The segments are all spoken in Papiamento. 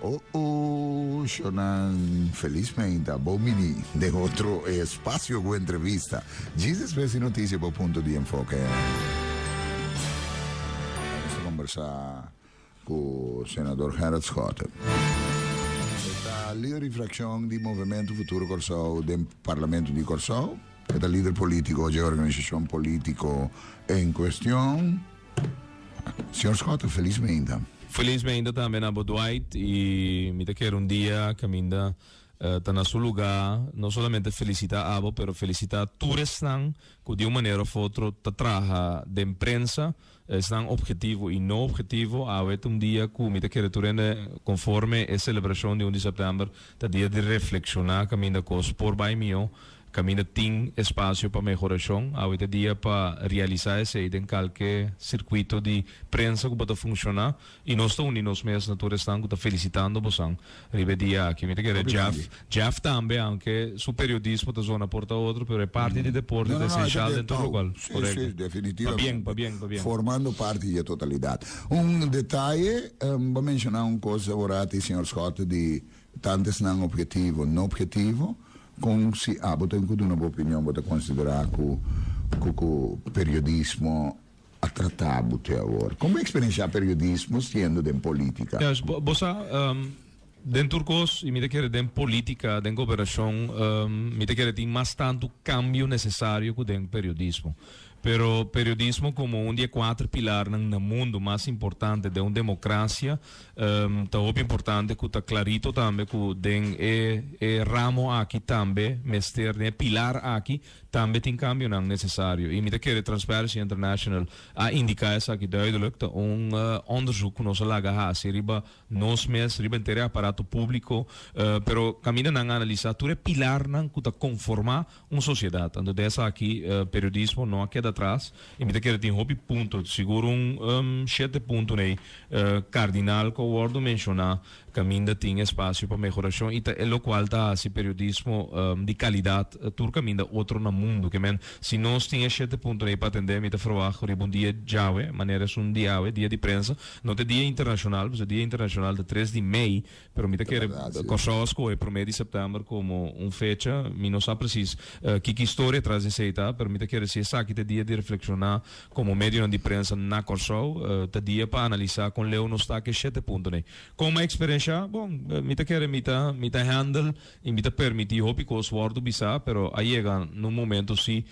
Oh oh, shonan, felizmente bo mini den otro espacio cu entrevista. Djis despues di noticia bo punto di enfoke. Nos ta conversa cu Senador Gerrit Schotte. E ta lider di fraccion di Movemento Futuro Corsou den Parlamento di Corsou. E ta lider politico dje organisacion politico en cuestion. Señor Schotte, feliz meinta. Feliz meinta tambe na bo Dwight y mi ta kere un dia caminda ta na su luga no solamente felicita abo pero felicita tur esnan cu di un manera of otro ta traha den prensa, esnan objetivo y no objetivo. Awe ta un dia cu mi ta kere tur hende conforme e celebracion di un di september ta dia di reflexiona caminda cos por bay miho. Kaminda tin espasio pa mehorashon, awe ta dia pa realisá esei den kalke sirkuito di prensa ku bo ta funshoná i nos ta uni nos mes na tur esnan ku ta felisitando bosan riba e dia aki. Mi ta kere Jeff, Jeff tambe, aunke su periodismo ta zona por ta otro, pero e parti di deporte ta esenshal den tur lokual. Sí, sí, definitivamente. Pabien, pabien, pabien. Formando parti di e totalidat. Un detaye, bo a menshoná un kos aworati, señor Schotte, di Tantu esnan obhetivo, no obhetivo, kon si abo ta ku duna bo opinion bo ta konsiderá ku ku ku periodismo a trata bo te awor? Kon bo eksperenshá periodismo siendo den politika? Juist, bo bo sa den tur kos i mi ta kere den politika, den gobernashon mi ta kere tin mas tantu kambio nesesario ku den periodismo. Pero periodismo komo un di e kuater pilarnan na mundu mas importante den un demokrasia ta hopi importante ku ta klarito tambe ku den e e ramo aki tambe mester, den e pilar aki tambe tin kambionan nesesario. I mi ta kere Transparency International a indiká esaki duidelijk, ta un onderzoek ku nos a laga hasi riba nos mes, riba henter e aparato públiko, pero kaminda nan a analisá tur e pilarnan ku ta konformá un sociedad. Anto den esaki periodismo no a keda atras y mi ta kere tin hopi punto, sigur un shete punto nei cardinal cu a wordo menciona caminda tin espacio pa mehoracion y ta e locual ta haci periodismo di calidad tur caminda otro na mundo. Ke men si nos tin e shete punto nei pa atende mi ta verwagt cu riba un dia djawe, manera esun diawe, dia di prensa, no ta e dia internacional, pasobra e dia internacional ta tres di mei, Pero mi ta kere Kòrsou a skohe promé di sèptèmber komo un fecha. Mi no sa presis kiko historia tras di esei ta, pero mi ta kere si esaki ta e dia di reflekshoná komo medionan di prensa na Kòrsou. Ta dia pa analisá kon leu nos ta ku e shete puntonan ei. Kon mi a eksperenshá? Bon, mi ta kere mi ta mi ta hèndel i mi ta permití hopi kos wòrdu bisá, pero a yega na un momento si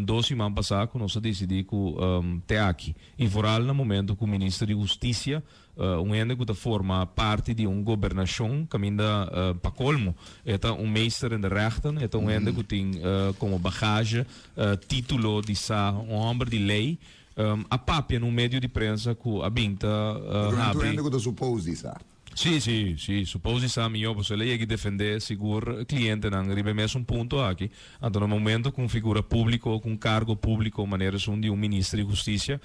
dos siman pasá ku nos a disidí ku te aki. I vooral na momento ku Minister di Hustisia Un hende ku ta forma parti di un gobernashon kaminda pa kolmo e ta un meester in de rechten, e ta un hende ku tin komo bagage titulo di sa un hòmber di lei, a papia na un medio di prensa ku a bin ta habri. Un hende ku ta supos di sa. Sí, sí, sí, supos di sa mihó, pasobra el a yega i defendé sigur klientenan riba e mesun punto aki. Anto na momento ku un figura públiko, ku un kargo públiko manera esun di un minister di hustisia,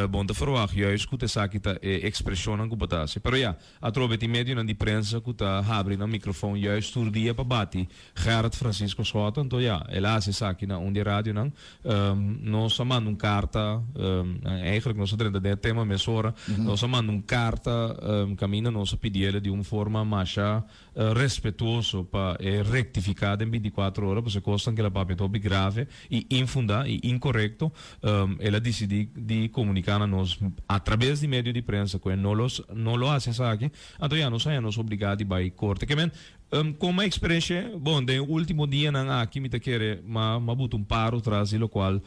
bon ta ferwagt juist ku ta esaki ta e ekspreshonnan ku bo ta hasi. Pero ya, atrobe tin medionan di prensa ku ta habri nan mikrofon juist tur dia pa bati Gerrit Francisco Schotte. Anto ya, el a hasi esaki na un di e radionan. Nos a manda un karta, eigenlijk nos a drenta den e tema mesora, nos a manda un karta kaminda nos a pidiel di un forma masha respetuoso pa e rectifica den binticuatro ora, pasobra e cosnan cu el a papia ta hopi grave y infunda y incorrecto. El a dicidi di comunica na nos a traves di medio di prensa cu e no lo no lo haci esaki, anto ya nos haya nos obliga di bay corte. Ke men, como experiencia, bon, den e ultimo dianan aki mi ta kere m'a m'a buta un paro tras di locual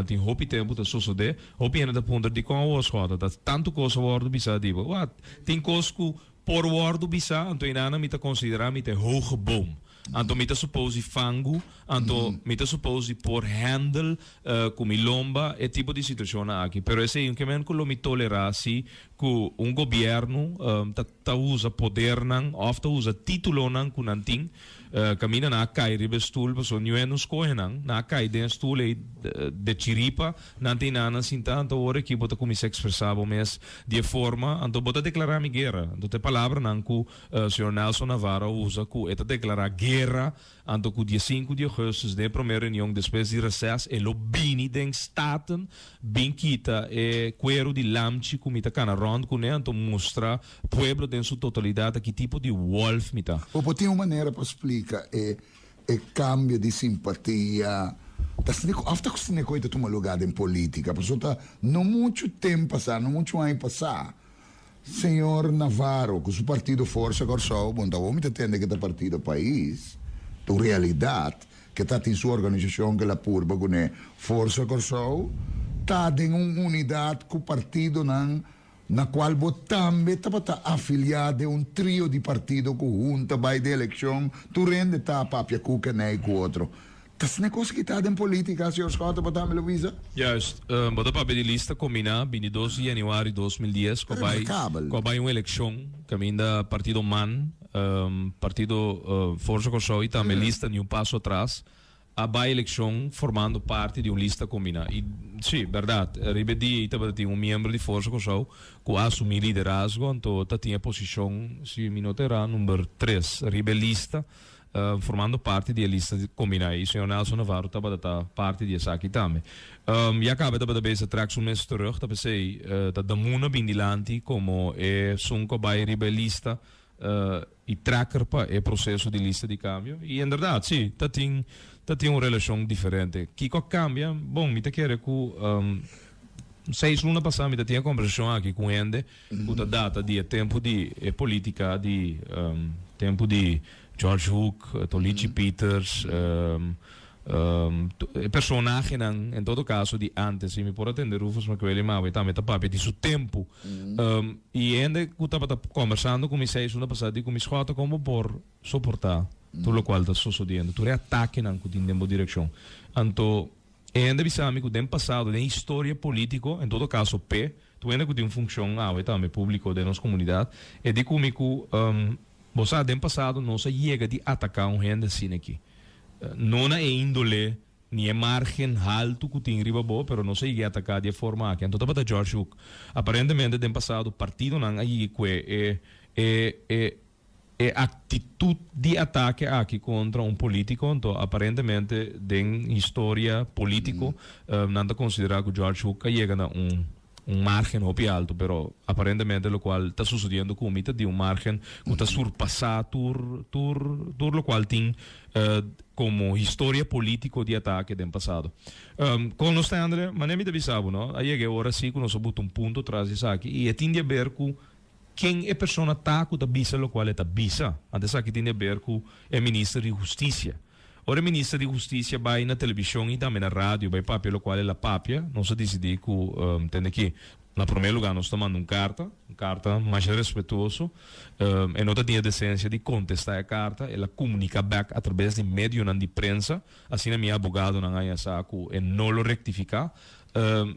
tin hopi tempo ta sosode. Hopi hende ta puntra dicon awor Schotte ta tanto cos a wordo bisa di bo. Wat, tin cos cu Por wòrdu bisá, anto enanan mi ta konsiderá mi ta e hoge boom. Anto mi ta suppose di fangu, anto mi ta suppose di por handle ku mi lomba e tipo di situashonnan aki. Pero esei un ke men ku lo mi tolerá si ku un gobièrnu ta ta usa podernan òf ta usa titulonan ku nan tin. Kaminda nan a kai riba e stul pasobra niun no skohe nan. Nan a kai den e stul ei de chiripa, nan tin nan nan sinta, anto ora aki bo ta kuminsá ekspresá bo mes di e forma, anto bo ta deklará mi guera. Anto ta e palabranan ku señor Nelson Navarro a usa ku e ta deklará guera, anto ku dia sinku di ougùstùs den e promé reunion despues di reses e lo bini den Staten bin kita e kueru di lamchi ku mi ta kana rònt kuné, anto mustra pueblo den su totalidat a ki tipo di wòlf mi ta. Bo por tin un manera pa splika e e kambio di simpatia ta asina ku òf ta asina ku e ta tuma lugá den polítika? Pasobra ta no muchu tem pasá, no muchu aña pasá, señor Navarro ku su partido Forsa Kòrsou, bon ta awor mi ta tende ku ta partido Pais, ta un realidat ku ta tin su organisashon ku el a purba kuné Forsa Kòrsou ta den un unidat ku partidonan na cual bo tambe tabata afilia den un trio di partido cu hunta bay den eleccion, tur hende ta papia cu keney cu otro. Ta asina cos ki ta den politica, señor Schotte, bo tambe lo bisa? Juist, bo ta papia di lista combina bintidos di januari 2010 cu a bay cu a bay un eleccion caminda partido man, partido Forza Kòrsou y tambe lista Ni un Paso Atras a bai elekshon formando parti di un lista kombiná. I sí, bèrdat, riba e dia ei tabata tin un miembro di Forsa Kòrsou ku a asumí liderazgo, anto ta tin e posishon, si mi no ta erá, number tres riba e lista, formando parti di e lista kombiná. I señor Nelson Navarro tabata ta parti di esaki tambe. Ya kaba e tabata bezig trèk su mes terug, ta p'esei ta Damuna bin dilanti komo esun ku a bai riba e lista E tracker pa e proceso di lista di cambio. Y inderdaad, si, ta tin, ta tin un relacion diferente. Kico a cambia? Bon, mi ta kere cu seis luna pasa mi ta tin e conversacion aki cu hende cu ta data di e tempo di e politica di tempo di George Hoek, Tolichi Peters, E personahenan, en todo caso, di antes, si mi por a tende Rufus Macueli Mawe tambe ta papia di su tempu. Y hende cu tabata conversando cu mi seis luna pasa di cu mi schota con bo por soporta tur locual ta sosodiendo, tur e atakenan cu tin den bo direccion. Anto e hende bisa mi cu den pasado, den historia politico, en todo caso p'e, tur hende cu tin un funcion awe tambe publico den nos comunidad, e di cu mi cu bo sa den pasado nos a yega di ataca un hende asina aki. No na e índole ni e márgen haltu ku tin riba bo, pero nos a yega ataká di e forma aki. Anto tabata George Hook. Aparentemente den pasado partidonan a yega kue e e e e aktitut di atake aki kontra un polítiko. Anto aparentemente den historia polítiko nan ta konsiderá ku George Hook a yega na un un margen hopi alto, pero aparentemente locual ta sucediendo cu mi ta di un margen cu ta surpasa tur tur tur locual tin como historia politico di atake den pasado. Con nos ta Andre, mane mi ta bisa bo no, a yega e ora si cu nos a buta un punto tras di esaki y e tin di haber cu ken e persona ta cu ta bisa locual e ta bisa. Anto esaki tin di haber cu e minister di husticia. Ora e minister di Husticia bay na television y tambe na radio bay papia locual el a papia, nos a dicidi cu, tende aki, na prome lugar nos ta manda un carta, un carta masha respetuoso, e no ta tin e decencia di contesta e carta, el a comunica bek a traves di medionan di prensa, asina mi abogadonan a haña sa cu e no lo rectifica,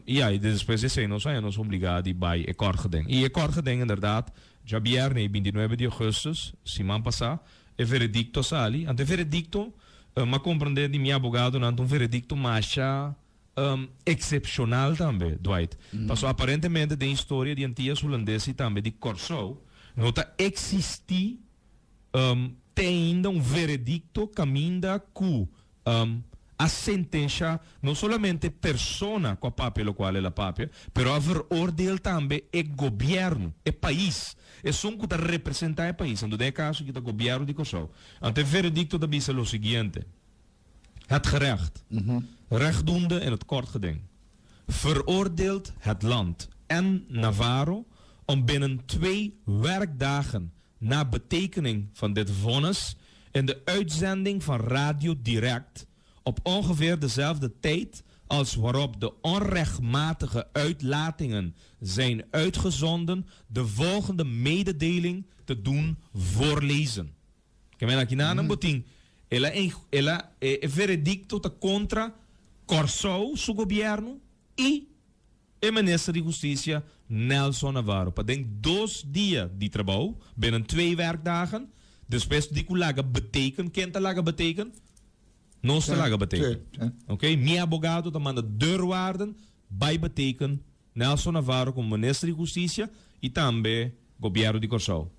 y ya, y despues di esey nos a haña nos obliga di bay e kort geding. Y e kort geding inderdaad, djabierne y bintinuebe di augustus, siman pasa, E veredikto a sali. Anto e veredikto, m'a komprendé di mi abogadonan, ta un veredikto masha eksepshonal tambe, Dwight. Pasobra aparentemente den historia di Antias Hulandes i tambe di Kòrsou no ta eksistí te ainda un veredikto kaminda ku a sentensha no solamente persona cu a papia locual el a papia, pero a veroordeel tambe e gobierno, e pais, esun cu ta representa e pais, anto den e caso aki ta gobierno di Corsou. Anto e veredicto ta bisa lo siguiente, Het gerecht, rechtdoende in het kort geding, veroordeelt het land en Navarro om binnen twee werkdagen na betekening van dit vonnis in de uitzending van Radio Direct op ongeveer dezelfde tijd als waarop de onrechtmatige uitlatingen zijn uitgezonden de volgende mededeling te doen voorlezen. Ke men aki nan bo tin el a el a e veredicto ta contra Kòrsou su gobierno y E minister di Husticia, Nelson Navarro, pa den dos dia di trabou, binnen twee werkdagen, Despues di ku laga beteken, ken ta laga beteken? Nos ta laga beteken. Ok, mi abogado ta manda deurwaarden bai beteken Nelson Navarro komo Minister di Hustisia i tambe Gobièrnu di Kòrsou.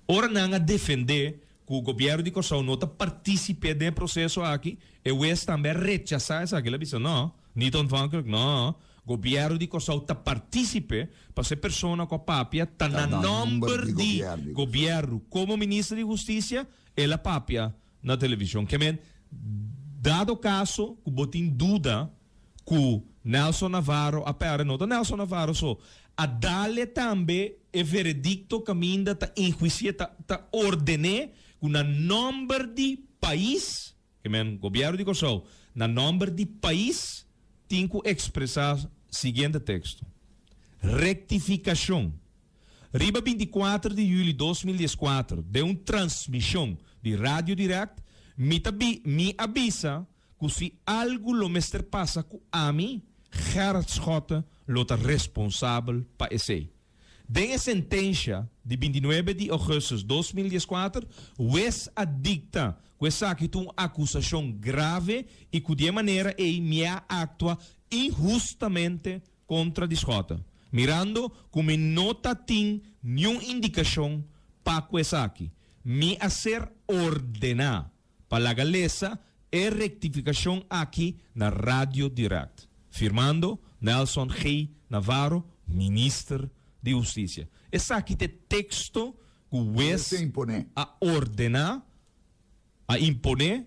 Ora nan a defendé ku Gobièrnu di Kòrsou no ta partisip'é den e proseso aki, e wes tambe a rechasá esaki. El a bisa, No, niet ontvankelijk, no. Gobièrnu di Kòrsou ta partísipe pasobra e persona ku a papia ta na nòmber di gobièrnu. Komo Minister di Hustisia el a papia na televishon. Ke men, dado kaso ku bo tin duda ku Nelson Navarro a pèrdè, no ta Nelson Navarro so, a dale tambe e veredikto kaminda ta enhuisié, ta ta ordené ku na nòmber di pais, Ke men, Gobièrnu di Kòrsou, na nòmber di pais tin ku ekspresá siguiente teksto, Rektifikashon, Riba 24 di yüli 2014, den un transmishon di Radio Direct, mi ta bi mi a bisa ku si algu lo mester pasa ku ami, Gerrit Schotte lo ta responsabel pa esei. Den e sentensha di 29 di ougùstùs 2014, wes a dikta ku esaki ta un akusashon grave i ku di e manera ei mi a aktua inhustamente kontra di Schotte, mirando ku mi no ta tin niun indikashon pa ku esaki. Mi a ser ordená pa laga lesa e rektifikashon aki na Radio Direct. Firmando, Nelson G. Navarro, Minister di Hustisia. Esaki ta e teksto ku wes a ordená, a imponé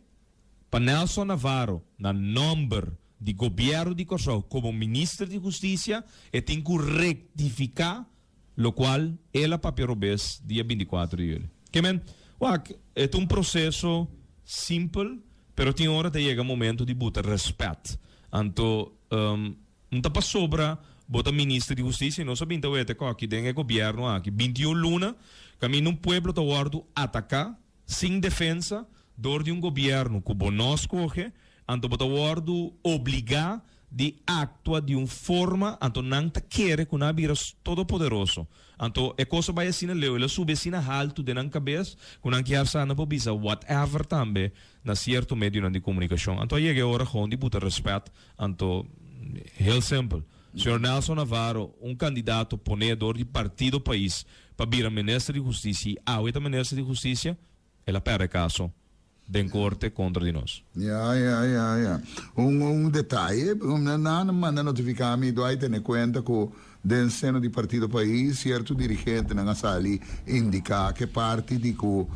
pa Nelson Navarro na nòmber di Gobièrnu di Kòrsou komo Minister di Hustisia e tin ku rektifiká Locual el a papia robes dia 24 di juli. Ke men, wak, e ta un proceso simpel, pero tin ora ta yega momento di buta respet. Anto, no ta pasobra bo ta minister di husticia y nos a bin ta wete koki den e gobierno aki 21 luna caminda un pueblo ta wordo ataca sin defensa dor di un gobierno cu bo no scoge, anto bo ta wordo obliga di actua di un forma, anto nan ta kere cu nan a bira todopoderoso. Anto e cos a bay asina leu, el a subi asina haltu den nan cabes cu nan kier sa nan por bisa whatever tambe na cierto medionan di comunicacion. Anto a yega e ora gewoon di buta respet, anto heel simpel. Señor Nelson Navarro, un candidato pone dor di Partido Pais pa bira Minister di Husticia y awe ta Minister di Husticia, el a perde caso den corte contra di nos. Ya, ya, ya, ya. Un, un detaye, nan a manda notifica mi, Dwight, tene cuenta cu den seno di Partido Pais cierto dirigentenan a sali indica ke parti di cu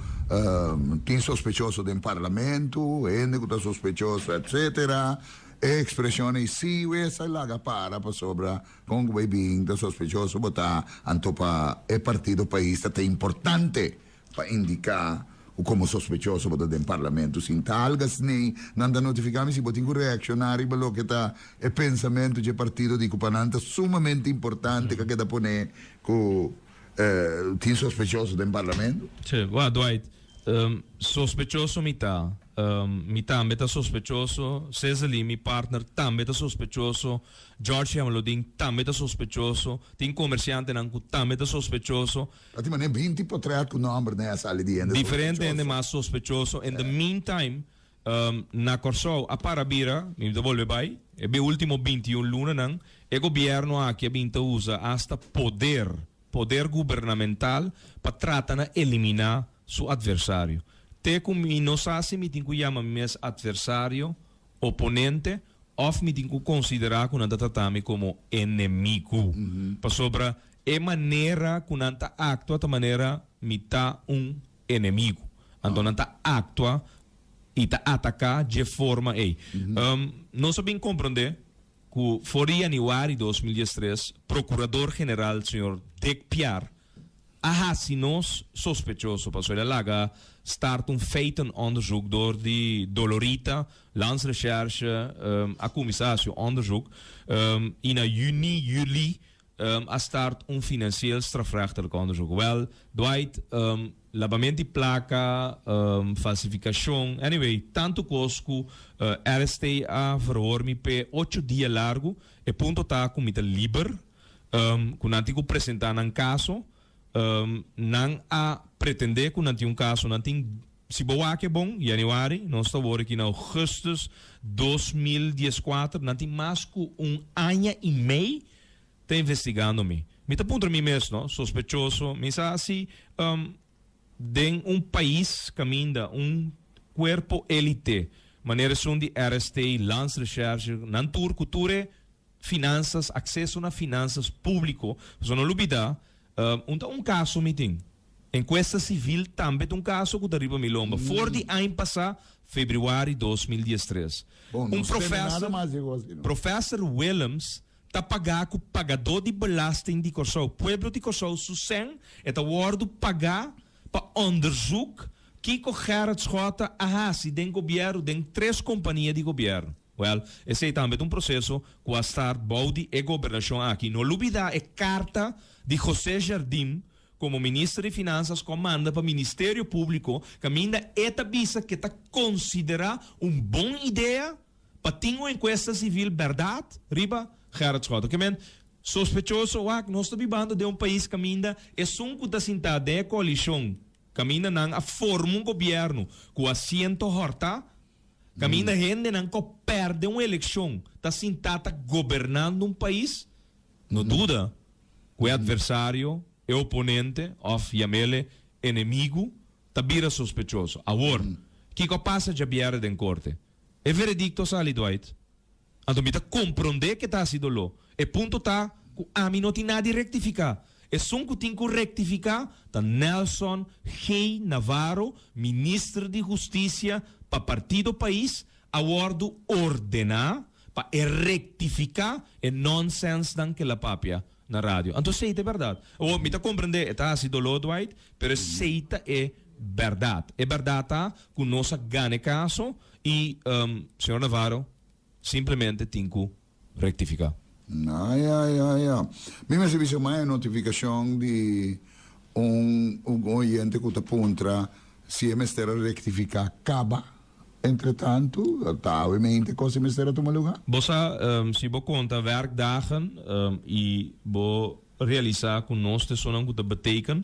tin sospechoso den Parlamento, hende cu ta sospechoso, etcetera. E expresion ei si wes a laga para pasobra con cu bay bin ta sospechoso bo ta, anto pa e Partido Pais ta ta importante Pa indiká ku komo sospechoso bo ta den parlamento sin ta alga snei, nan ta notifiká mi si bo tin ku reakshoná riba loke ta e pensamentu dje partido di ku pa nan ta sumamente importante ka keda pone ku tin sospechoso den parlamento. Sí, wak Dwight, sospechoso mi ta. Mi tambe ta sospechoso, Cezely, mi partner, tambe ta sospechoso, George Jamaloodin tambe ta sospechoso, tin komersiantenan ku tambe ta sospechoso. A tin manera 20 potret ku nòmber den a sali di hende Diferente hende mas sospechoso. In the meantime, na Kòrsou a para bira, mi ta bolbe bai, e be último 21 lunanan, e gobièrnu aki a bin ta usa asta poder, poder gubernamental pa trata na eliminá su atversario. Te ku mi no sa si mi tin ku yama mi mes atversario, oponente, òf mi tin ku konsiderá ku nan ta trata mi komo enemigu. Pasobra E manera ku nan ta aktua ta manera mi ta un enemigu. Anto nan ta aktua i ta ataká dje forma ei. Nos a bin komprondé ku for di yanüari 2013 Prokurador General señor Dick Piar a hasi nos sospechoso pasobra el a laga start un feitenonderzoek dor di Dolorita, Landsrecherche a kuminsá hasi un onderzoek i na yüni, yüli a start un financieel strafrechtelijk onderzoek. Wel, Dwight, labament di placa, falsificacion, anyway, tanto cos cu RST a verhoor mi p'e ocho dia largo. E punto ta cu mi ta liber, cu nan tin cu presenta nan caso. Nan a pretende ku nan tin un kaso, nan tin, si bo wak e bon, januari, nos ta wor aki na augustus 2014, nan tin mas ku un aña i mei ta investigando mi. Mi ta puntra mi mes, no, sospechoso, mi sa si den un pais kaminda un kuerpo elite manera esun di RST, Landsrecherche, nan tur ku tur e Finansas, akseso na finansas públiko, pasobra no lubidá, un ta un kaso mi tin. Enkuesta sivil tambe ta un kaso ku ta riba mi lomba for di aña pasá, febrüari 2013. Un profèser, Profèser Willems, ta pagá ku pagadó di belasting di Kòrsou, pueblo di Kòrsou su sèn, e ta wòrdu pagá pa onderzoek kiko Gerrit Schotte a hasi den gobièrnu, den tres kompania di gobièrnu. Wèl, esei tambe ta un proseso ku a start bou di e gobernashon aki. No lubidá e karta di José Jardim komo Minister di Finansas ku a manda pa Ministerio Públiko kaminda e ta bisa ku e ta konsiderá un bon idea pa tin un enkuesta sivil bèrdat riba Gerrit Schotten. Ke men, sospechoso, wak, nos ta bibando den un pais kaminda esun ku ta sintá den e koalishon kaminda nan a forma un gobièrnu ku asiento hòrtá, Kaminda hendenan ku a pèrdè un elekshon ta sintá ta gobernando un pais, no duda ku e atversario, e oponente òf yam'ele enemigu ta bira sospechoso. Awor, kiko a pasa djabièrè den korte? E veredikto a sali, Dwight. Anto mi ta komprondé ke ta hasi doló. E punto ta ku ami no tin nada di rektifiká. Esun ku tin ku rektifiká ta Nelson G. Navarro, minister di Hustisia pa Partido Pais, a wòrdu ordená pa e rektifiká e nònsènsnan ku el a papia na radio. Anto esei ta e bèrdat. Awor, mi ta komprendé e ta hasi doló, Dwight, pero esei ta e bèrdat. E bèrdat ta ku nos a gana e kaso i señor Navarro simplemente tin ku rektifiká. Ya, ya, ya. Mi mester bisa mai e notifikashon di un un oyente ku ta puntra si e mester a rektifiká kaba. Entretantu, ta awe mente kos e mester a tuma lugá. Bo sa, si bo konta werkdagen i bo realisá ku nos ta esunnan ku ta beteken,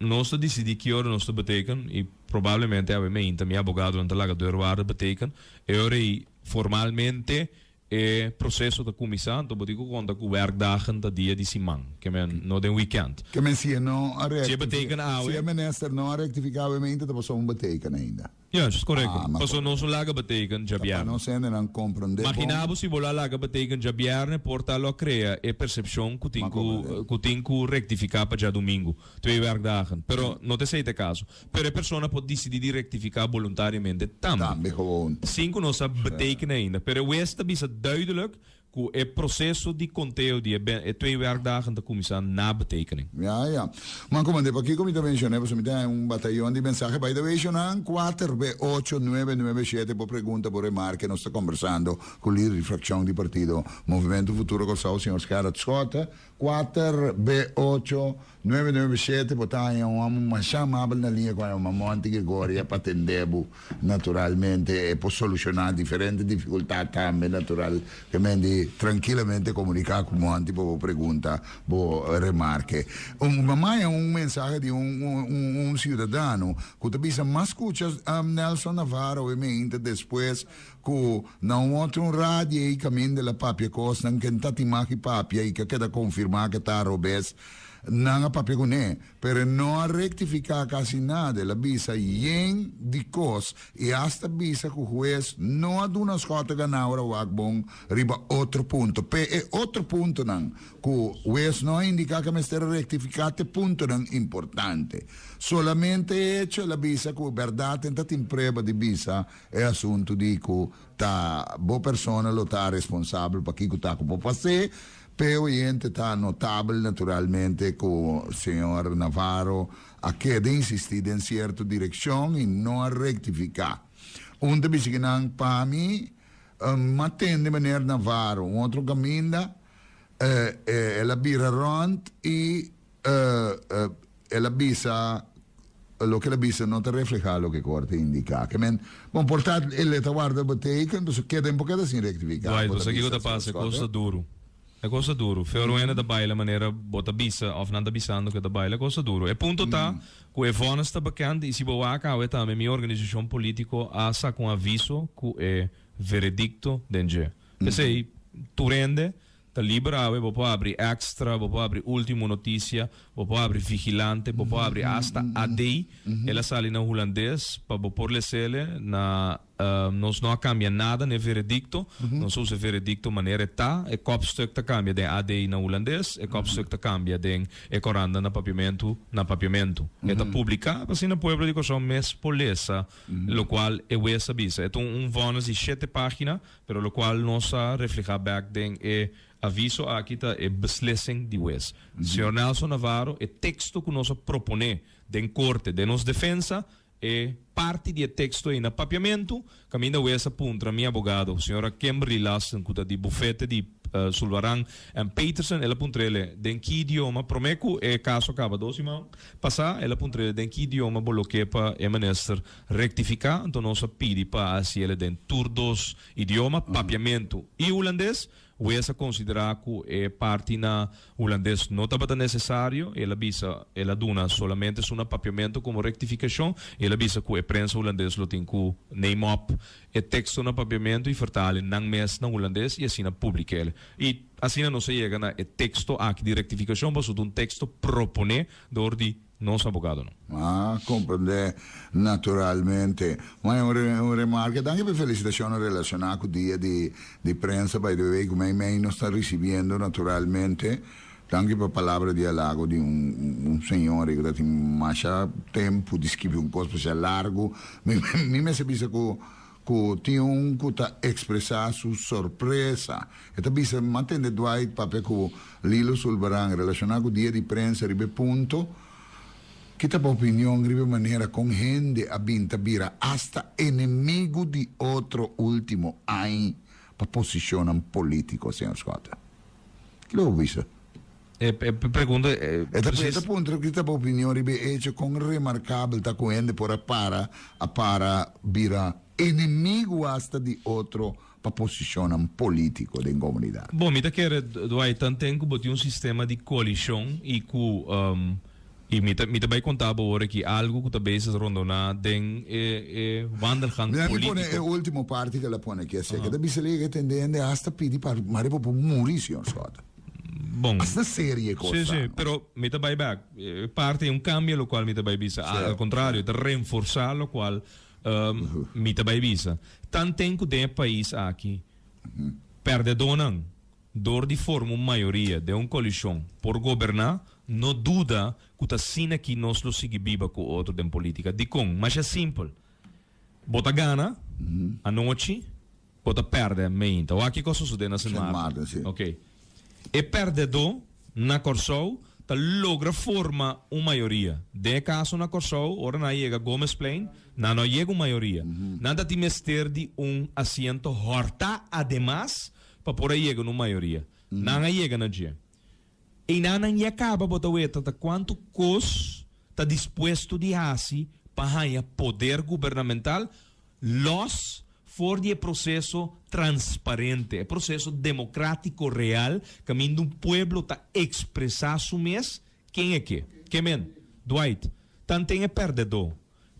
nos ta disidí ki ora nos ta beteken i probablemente awe meinta mi abogadonan ta laga deurwaarder beteken. E ora ei formalmente e proseso ta kuminsá, anto bo tin ku konta ku werkdagen ta dia di siman, ke men no den wikènt. Ke men si e no a Si e beteken awe. Si e minister no a rektifiká awe meinta ta pasó un beteken ainda. Juist, korekto. Paso nos no laga beteken djabièrnè. Pa nos hendenan komprendé bon. Magina bo si bo lo a laga beteken djabièrnè por ta lo a krea e persepshon ku tin ku ku tin ku rektifiká pa djadumingu, twee werkdagen. Pero no ta esei ta e kaso. Pero e persona por disidí di rektifiká boluntariamente tambe. Tambe gewoon. Sin ku nos a beteken ainda. Pero e wes ta bisa duidelijk Ku e proseso di konteo di e e twee werkdagen ta kuminsá na betekening. Ya, ya. Man komandé, pakiko mi ta menshoné? Pasobra mi ta haña un batayon di mensahe. By the way, shonnan, kuater be ocho nuebe nuebe shete bo pregunta, bo remarke. Nos ta kombersando ku lider di frakshon di partido Movementu Futuro Kòrsou, señor Gerrit Schotte. Kuater be ocho nuebe nuebe shete bo ta haña un amo masha amabel na liña ku a yama Monty Gregoria pa tende bo naturalmente e por solushoná diferente difikultat tambe natural ke men di trankilamente komuniká ku Monty pa bo pregunta bo remarke. Un mama haña un mensahe di un un siudadano ku ta bisa mas skucha Nelson Navarro e meinta despues Ku na un otro un radio ei kaminda el a papia kosnan ke n'ta tin mag di papia i ke a keda konfirmá ke ta robes, nan a papia kuné. Pero e no a rektifiká kasi nada, el a bisa yen di kos i asta bisa ku hues no a duna Schotte ganá ora wak bon riba otro punto. P'e e otro puntonan ku hues no a indiká ke mester a rektifiká t'e puntonan importante. Solamente e hecho el a bisa ku bèrdat e n'ta tin prueba di bisa E asuntu di ku ta bo persona lo ta responsabel pa kiko ta ku por pas'é, p'e oyente ta notabel naturalmente ku señor Navarro a keda insistí den sierto direkshon i no a rektifiká. Un ta bisa ki nan pa mi m'a tende meneer Navarro un otro kaminda el a bira rònt i El a bisa, Loke el a bisa no ta reflehá loke Korte indiká. Ke men, bon, por ta e letra warda beteken, pasobra keda en por keda sin rektifiká. Dwight, bo sa kiko ta pasa? E kos ta duru. E kos ta duru. Fe ora ta baila manera bo ta bisa òf nan ta bisando ku e ta baila, e kos ta duru. E punto ta ku e vònis ta bekend i si bo wak awe tambe mi organisashon polítiko a saka un aviso ku e veredikto den dje. P'esei tur hende ta liber awe, bo por habri Extra, bo por habri Ultimo Noticia, bo por habri Vigilante, bo por habri asta AD, el a sali na hulandes pa bo por les'ele na. Nos no a cambia nada n'e veredicto. Nos a usa e veredicto manera e ta. E kopstuk ta cambia den AD na Hulandes, e kopstuk ta cambia den e coranda na Papiamentu na Papiamentu. E ta publica pa asina pueblo di Corsou mes por lesa locual e wes a bisa. E ta un vonnis di shete pagina, pero locual nos a refleha bek den e aviso aki ta e beslissing di wes. Señor Nelson Navarro, e texto cu nos a propone den corte den nos defensa, E parti di e teksto ei na papiamentu, kaminda wes a puntra mi abogado, señora Kimberly Lassen, ku ta di bufete di Sulvaran en Peterson, el a puntr'ele den ki idioma, promé ku e kaso a kaba dos siman pasá, el a puntr'ele den ki idioma bo lo ke pa e minister rektifiká, anto nos a pidi pa hasi ele den tur dos idioma, papiamentu i hulandes. Wes a konsiderá ku e parti na hulandes no tabata nesesario. El a bisa el a duna solamente su na papiamentu komo rektifikashon. El a bisa ku e prensa hulandes lo tin ku neem op e teksto na papiamentu i fertale nan mes na hulandes i asina publik'el. I asina nos a yega na e teksto aki di rektifikashon pasobra ta un teksto proponé dor di Nos abogadonan. A comprende naturalmente. Ma un remarke, danki pa e felicitacionnan relaciona cu dia di di prensa, by the way, cu mei mei nos ta ricibiendo naturalmente. Danki pa palabra di halago di un un señor cu ta tin masha tempo di scribi un cos pasobra largo. Mi mi mester bisa cu Cu tin un cu ta expresa su sorpresa. E ta bisa, M'a tende Dwight papia cu Lilo Sulbaran relaciona cu dia di prensa riba e punto. Ki ta bo opinion riba e manera con hende a bin ta bira hasta enemigo di otro ultimo añ pa posicionnan politico, señor Schotte? Ki lo bo bisa? E pregunta e E ta e ta puntra ki ta bo opinion riba e hecho kon remarkabel ta ku hende por a para a para bira enemigu asta di otro pa posishonnan polítiko den komunidat. Bon, mi ta kere, Dwight, tanten ku bo tin un sistema di koalishon i ku i mi ta mi ta bai konta bo ora aki algu ku ta bezig rondoná den e e wandelgang Mi a mi pone e polítiko. último parti ku el a pone aki así, ke ta bisa lei ke tende hende asta pidi pa mari bo por muri, señor Schotte. Bon. Asina serie e kos Sí, ta, sí, no? pero mi ta bai bek. E parti e un cambia locual mi ta bai bisa. Sí. Al contrario, ta reforsa locual mi ta bai bisa. Tanten cu den e pais aki perdedornan door di forma un mayoria den un coalicion por goberna, no duda cu ta asina aki nos lo sigui biba cu otro den politica. Dicon? Masha simpel. Bo ta gana anochi. Bo ta pèrdè meinta. Wak kiko a sosodé na Sint Sint Maarten. Maarten, sí. Ok. E pèrdèdó na Kòrsou ta logra forma un mayoria. Den e kaso na Kòrsou, ora nan a yega Gomezplein, nan no a yega un mayoria. Nan ta tin mester di un asiento hòrtá ademas pa por a yega na un mayoria. Nan a yega na dje. Einan nan ya kaba bo ta weta ta kuantu kos ta dispuesto di hasi pa haña poder gubernamental lòs for di e proseso transparente, e proseso demokratiko real kaminda un pueblo ta ekspresá su mes ken e ke. Ke men, Dwight, tanten e pèrdèdó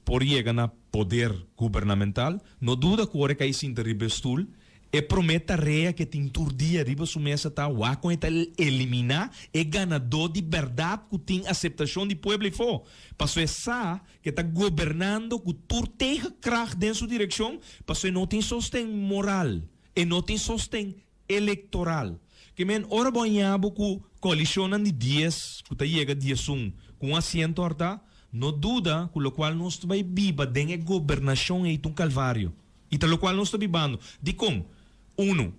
por yega na poder gubernamental, no duda ku ora e kai sinta riba e stul, e promé tarea ku e tin tur dia riba su mesa ta wak kon e ta eliminá e ganadó di bèrdat ku tin aseptashon di pueblo afó. Pasobra e sa ku e ta gobernando ku tur tegenkracht den su direkshon, pasobra e no tin sosten moral, e no tin sosten elektoral. Ke men ora bo haña bo ku koalishonnan di dies ku ta yega diesun ku un asiento hartá, no duda ku lokual nos ta bai biba den e gobernashon ei ta un kalvario. I ta lokual nos ta bibando. Dikon? Unu,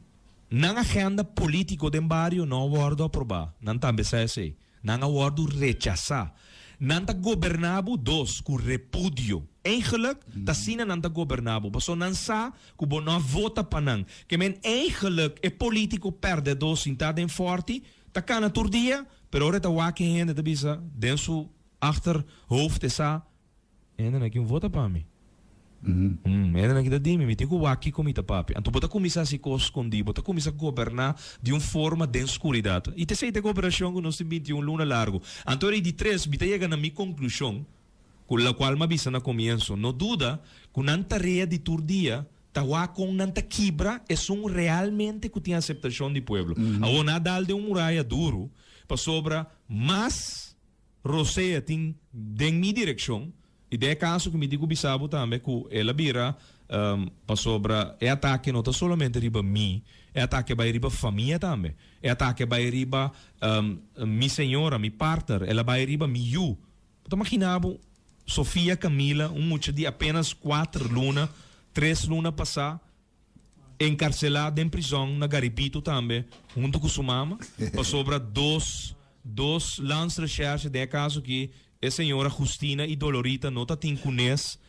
nan agenda polítiko den bario no a wòrdu aprobá. Nan tambe sa esei. Nan a wòrdu rechasá. Nan ta goberná bo, dos, ku repudio. Eigenlijk, ta asina nan ta goberná bo, pasobra nan sa ku bo no a vota pa nan. Ke men, eigenlijk, e polítiko pèrdèdó sintá den fòrti, ta kana tur dia, pero ora e ta wak e hende ta bisa den su achterhoofd e sa, E hendenan aki un vota pa mi. Mm, hendenan ki ta di mi, mi tin ku wak kiko mi ta papia. Anto bo ta kuminsá hasi kos skondí, bo ta kuminsá goberná di un forma den skuridat. I ta esei ta e gobernashon ku nos tin 21 luna largu. Anto e di tres, mi ta yega na mi konklushon, ku lokual mi a bisa na komienso, no duda ku nan tarea di tur dia ta wak kon nan ta kibra esun realmente ku tin aseptashon di pueblo. Awor nan a dal den un muraya duru, pasobra mas rosea tin den mi direkshon, I den e kaso ku mi tin ku bisa bo tambe ku el a bira pasobra e atake no ta solamente riba mi, e atake bai riba famia tambe, e atake bai riba mi señora, mi partner, el a bai riba mi yu. Bo ta magina bo Sofia Camila, un mucha di apenas kuater luna, tres luna pasá, enkarselá den prizòn na Garibito tambe huntu ku su mama pasobra dos dos landsrecherche den e kaso aki e señora Justina i Dolorita no ta tin kunes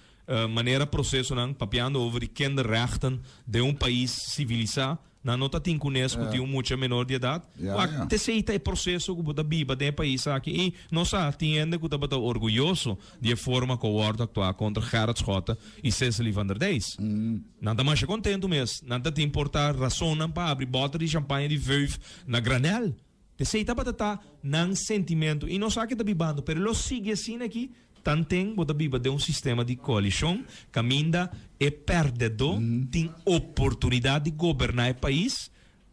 manera prosesonan papiando over di kinderrechten den un pais sivilisá nan no ta tin kunes ku tin un mucha menor di edat. Wak t'esei ta e proseso ku bo ta biba den e pais aki i nos sa tin hende ku tabata orguyoso di e forma ku a wòrdu aktuá kontra Gerrit Schotte i Cecily van der Dijs. Nan ta masha kontentu mes. Nan ta tin por ta rasonnan pa abri bòter di shampaña di Veuve na granèl. P'esei tabata ta nan sentimentu. I nos sa ke ta bibando, pero lo sigui asina aki tanten bo ta biba den un sistema di koalishon kaminda e pèrdèdó tin oportunidat di goberná e pais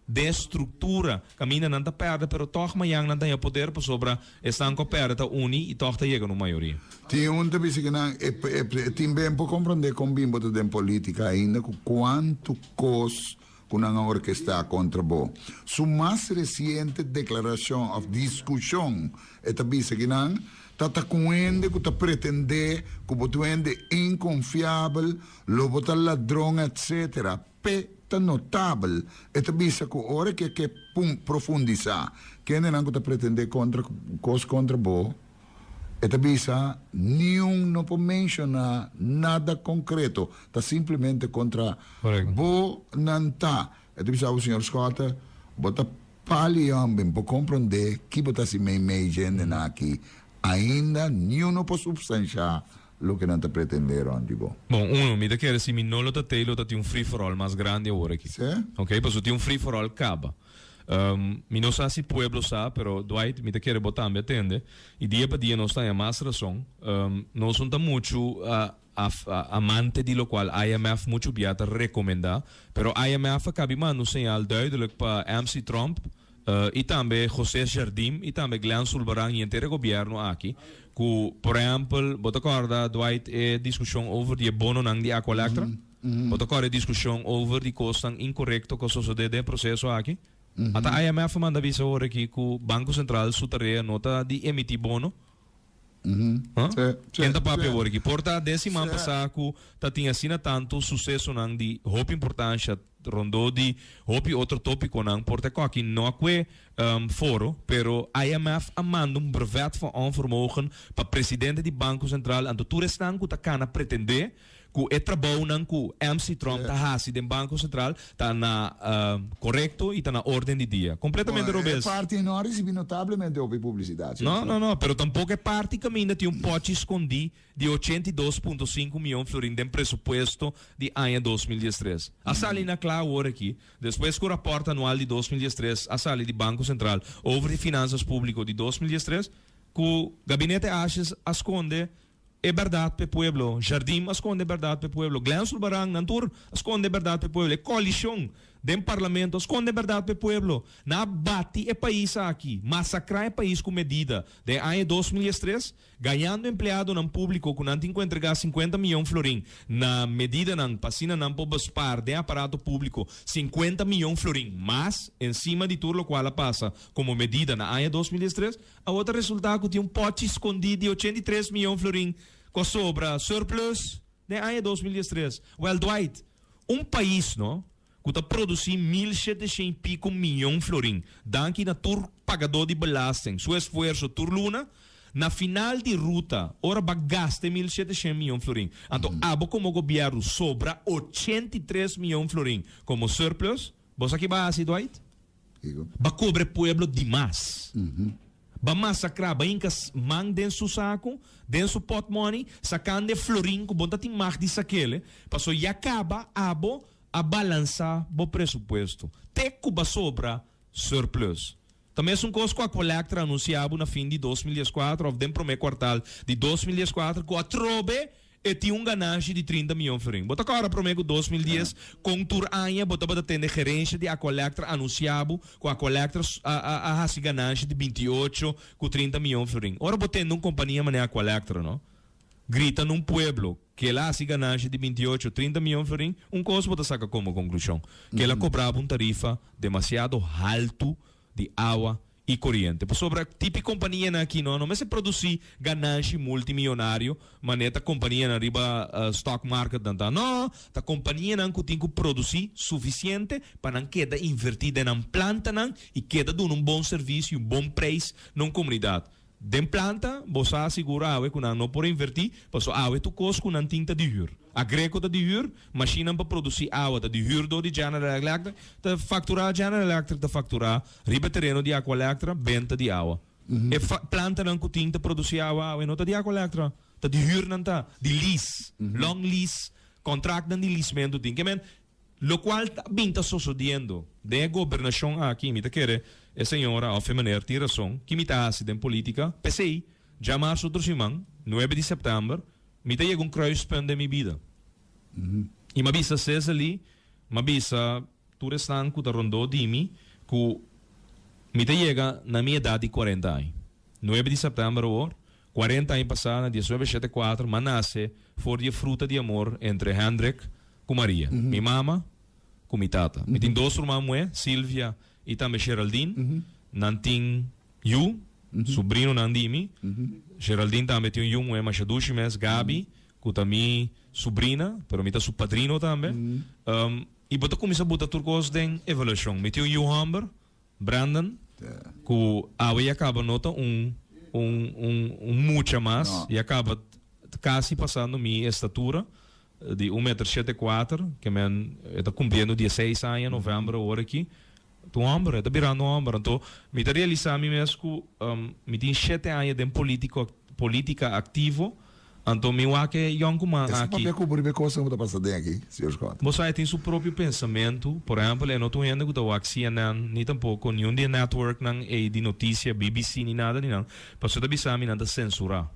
Den e struktura kaminda nan ta pèrdè pero tòg mañan nan ta haña poder pasobra esnan ku a pèrdè ta uni i tòg ta yega na un mayoria. Tin un ta bisa ku nan e e tin ben por komprondé kon bin bo ta den politika ainda ku kuantu kos ku nan a orkestá kontra bo. Su mas resiente deklarashon òf diskushon e ta bisa ku nan ta ta ku un hende ku ta pretendé ku bo ta un hende inkonfiabel, lo bo ta ladron etcetera. P'e ta notabel, e ta bisa ku ora ke ke profundisá kendenan ku ta pretendé kontra kos kontra bo, e ta bisa niun no por menshoná nada konkreto, ta simplemente kontra bo nan ta. E ta bisa bo, señor Schotte, bo ta pali homben, bo komprondé ki bo ta hasi meimei djendenan aki, ainda niun no por supstanshá Loke nan ta pretende rond di bo. Bon, uno, mi ta kere si mi no lo ta tey lo ta tin un free for all mas grandi awor aki. Sí? Ok, pasobra tin un free for all caba. Mi no sa si pueblo sa, pero Dwight, mi ta kere bo tambe a tende. Y dia pa dia nos ta haña mas razon. Nos no ta muchu amante di locual IMF muchu bia ta recomenda, pero IMF a cabi manda un señal duidelijk pa MC Tromp, Y tambe José Jardim y tambe Glenn Sulbaran y henter e gobierno aki cu por ehempel bo ta corda Dwight e discusion over di e bononan di Aqualectra? Bo ta corda e discusion over di cosnan incorrecto cu a sosode den e proceso aki? Ata IMF a manda bisa awor aki cu Banco Central su tarea no ta di emiti bono. Ken ta papia awor aki? Por ta den siman pasá ku ta tin asina tantu susesonan di hopi importansha rondó di hopi otro tópikonan. Por ta ku aki no a kue foro, pero IMF a manda un brevet van onvermogen pa presidente di Banko Sentral anto tur esnan ku ta kana pretendé ku e trabounan ku MC Trump ta hasi den Banko Sentral ta na korekto i ta na orden di dia. Kompletamente Bueno, e robes. parti no a risibí notablemente hopi publisidat, No, sierto? no, no, pero tampoko e parti kaminda tin un pòchi skondí di 82,5 mion florin den presupuesto di aña 2013. A sali na kla awor aki, despues ku rapòrt anual di 2013 a sali di Banko Sentral over di finansas públiko di 2013, ku Gabinete Asjes a skonde E bèrdat p'e pueblo. Jardim a skonde e bèrdat p'e pueblo. Glenn Sulbaran, nan tur a skonde e bèrdat p'e pueblo. E koalishon den parlamento a skonde e bèrdat p'e pueblo. Nan a bati e pais aki, masakrá e pais ku medida den aña 2013, gañando empleadonan públiko ku nan tin ku entregá 50 miyon florin na medidanan pa asina nan por bespaar den aparato públiko 50 miyon florin mas ensima di tur lokual a pasa komo medida na aña 2013. Awor ta resultá ku tin un pòchi skondí di 83 mion florin ku a sobra, surplus, den aña 2013. Wèl Dwight, un pais no, ku ta produsí 1700 i piko mion florin, danki na tur pagadó di belasting su esfuerso tur luna, na final di ruta ora bo a gasta e 1700 mion florin, anto abo komo gobièrnu sobra 83 mion florin komo surplus, bo sa ki bo a hasi Dwight? Kiko? Ba kobra e pueblo dimas. B'a masakrá, b'a hinka man den su saku, den su pòtmòni, sakando e florin ku bo ta tin mag di sak'el, paso ya kaba abo a balansá bo presupuesto te ku b'a sobra surplus. Ta mesun kos ku Aqualectra anunsiá bo na fin di 2014 òf den promé kuartal di 2014 ku atrobe E tin un ganashi di 30 miyon florin. Bo ta kòrda promé ku 2010 kon tur aña bo tabata tende gerensia di Aqualectra anunsiá bo ku Aqualectra a a a hasi ganashi di 28 ku 30 miyon florin. Ora bo tende un kompania manera Aqualectra no grita na un pueblo ku el a hasi ganashi di 28, 30 miyon florin, un kos bo ta saka komo konklushon, ku el a kobra bo un tarifa demasiado haltu di awa i koriente. Pasobra tipi kompanianan aki no no mester produsí gananshi multimionario manera ta kompanianan riba stock market nan ta. No, ta kompanianan ku tin ku produsí sufisiente pa nan keda invertí den nan plantanan i keda duna un bon servisio i un bon preis na un komunidat. Den planta, bo sa sigur awe ku nan no por invertí, paso awe tur kos ku nan tin ta di hür. Agreco ta di hür, mashinnan pa produsí awa ta di hür dor di General Electric, ta fakturá General Electric ta fakturá riba e tereno di Aqualectra benta di awa. E plantanan ku tin ta produsí awa awe no ta di Aqualectra, ta di hür nan ta, di lease, long lease, kontraktnan di leasementu tin. Ke men, Locual ta bin ta sosodiendo den e gobernacion aki, mi ta kere e señora of e meneer tin rason, ki mi ta haci den politica? P'esey, djamarzo otro siman, nuebe di september, mi ta yega un kruispunt den mi bida. Y m'a bisa Cecily, m'a bisa tur esnan cu ta rondó di mi, cu mi ta yega na mi edad di cuarenta aña. Nuebe di september awor, 40 aña pasá na diesnuebe shete kuater m'a nase for di e fruta di amor entre Hendrik ku Maria, mi mama ku mi tata. Mi tin dos ruman muhé, Sylvia i tambe Geraldine. Nan tin yu, subrinonan di mi. Geraldine tambe tin un yu muhé masha dushi mes, Gaby, ku ta mi subrina, pero mi ta su padrino tambe. I bo ta kuminsá buta tur kos den evaluashon. Mi tin un yu hòmber. Brandon, ku awe ya kaba no ta un un un un mucha mas, No. ya kaba kasi pasando mi estatura di un meter shete kuater, ke men e ta kumpliendo dieseis aña novèmber awor aki. Ta un hòmber, e ta birando un hòmber. Anto mi ta realisá mi mes ku mi tin shete aña den politiko politika aktivo. Anto mi wak e yònkuman Esaki aki. papia ku bo riba e kosnan ku ta pasa den aki, señor Scott. Bo sa e tin su propio pensamentu. Por ehèmpel, e no ta un hende ku ta wak CNN, ni tampoko niun di e networknan ei di notisia, BBC ni nada di nan. Pasobra e ta bisa mi nan ta sensurá.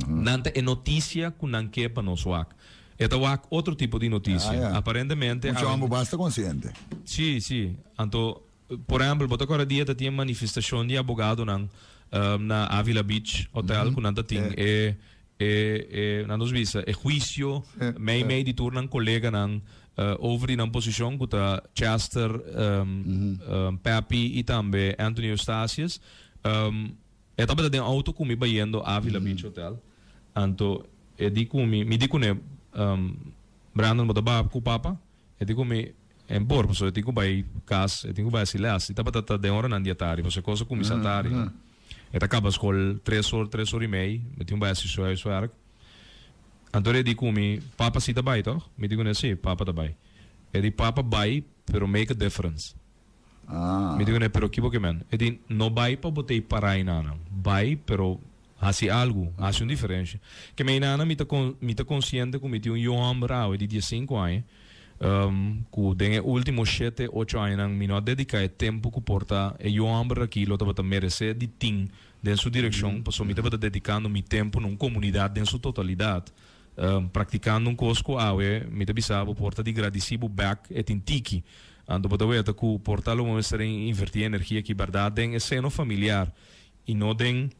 Nan ta e notisia ku nan ke pa nos wak. E ta wak otro tipo di notisia. Ah, ya. Aparentemente. Mucha hòmber basta konsiente. Sí, sí. Anto, Por ehempel, bo ta kòrda dia ta tin e manifestashon di abogadonan na Avila Beach Hotel ku nan ta tin e e e nan nos bisa e huisio mei mei di tur nan koleganan over di nan posishon ku ta Chester, Peppy i tambe Anthony Eustatius. E tabata den auto ku mi bayendo Avila Beach Hotel anto e di ku mi mi di kuné Brandon bo ta baha ku papa? E di ku mi En por, pasobra e tin ku bai kas, e tin ku bai hasi lès. I tabata ta den oranan di atardi, pasobra e kos a kuminsá tardi. E ta kaba skol tres or, tres or i mei, e tin ku bai hasi su huiswerk. Anto e di ku mi, Papa si ta bai tòg? Mi di kuné, Si, papa ta bai. E di, Papa bai, pero make a difference. Mi di kuné, Pero ki bo ke men? E di, No bai pa bo ta ei pará einanan. Bai, pero Hasi algu, hasi un diferensha. Ke meinana mi ta mi ta konsiente ku mi tin un yu hòmber awe di diesinku aña, ku den e último shete, ocho añanan mi no a dediká e tempu ku por ta e yu hòmber aki lo tabata meresé di tin den su direkshon, pasobra mi tabata dedikando mi tempu na un komunidat den su totalidat, praktikando un kos ku awe mi ta bisa bo por ta di gradisí bo bèk e tin tiki. Anto bo ta weta ku por ta lo bo mester invertí energia aki bèrdat den e seno familiar i no den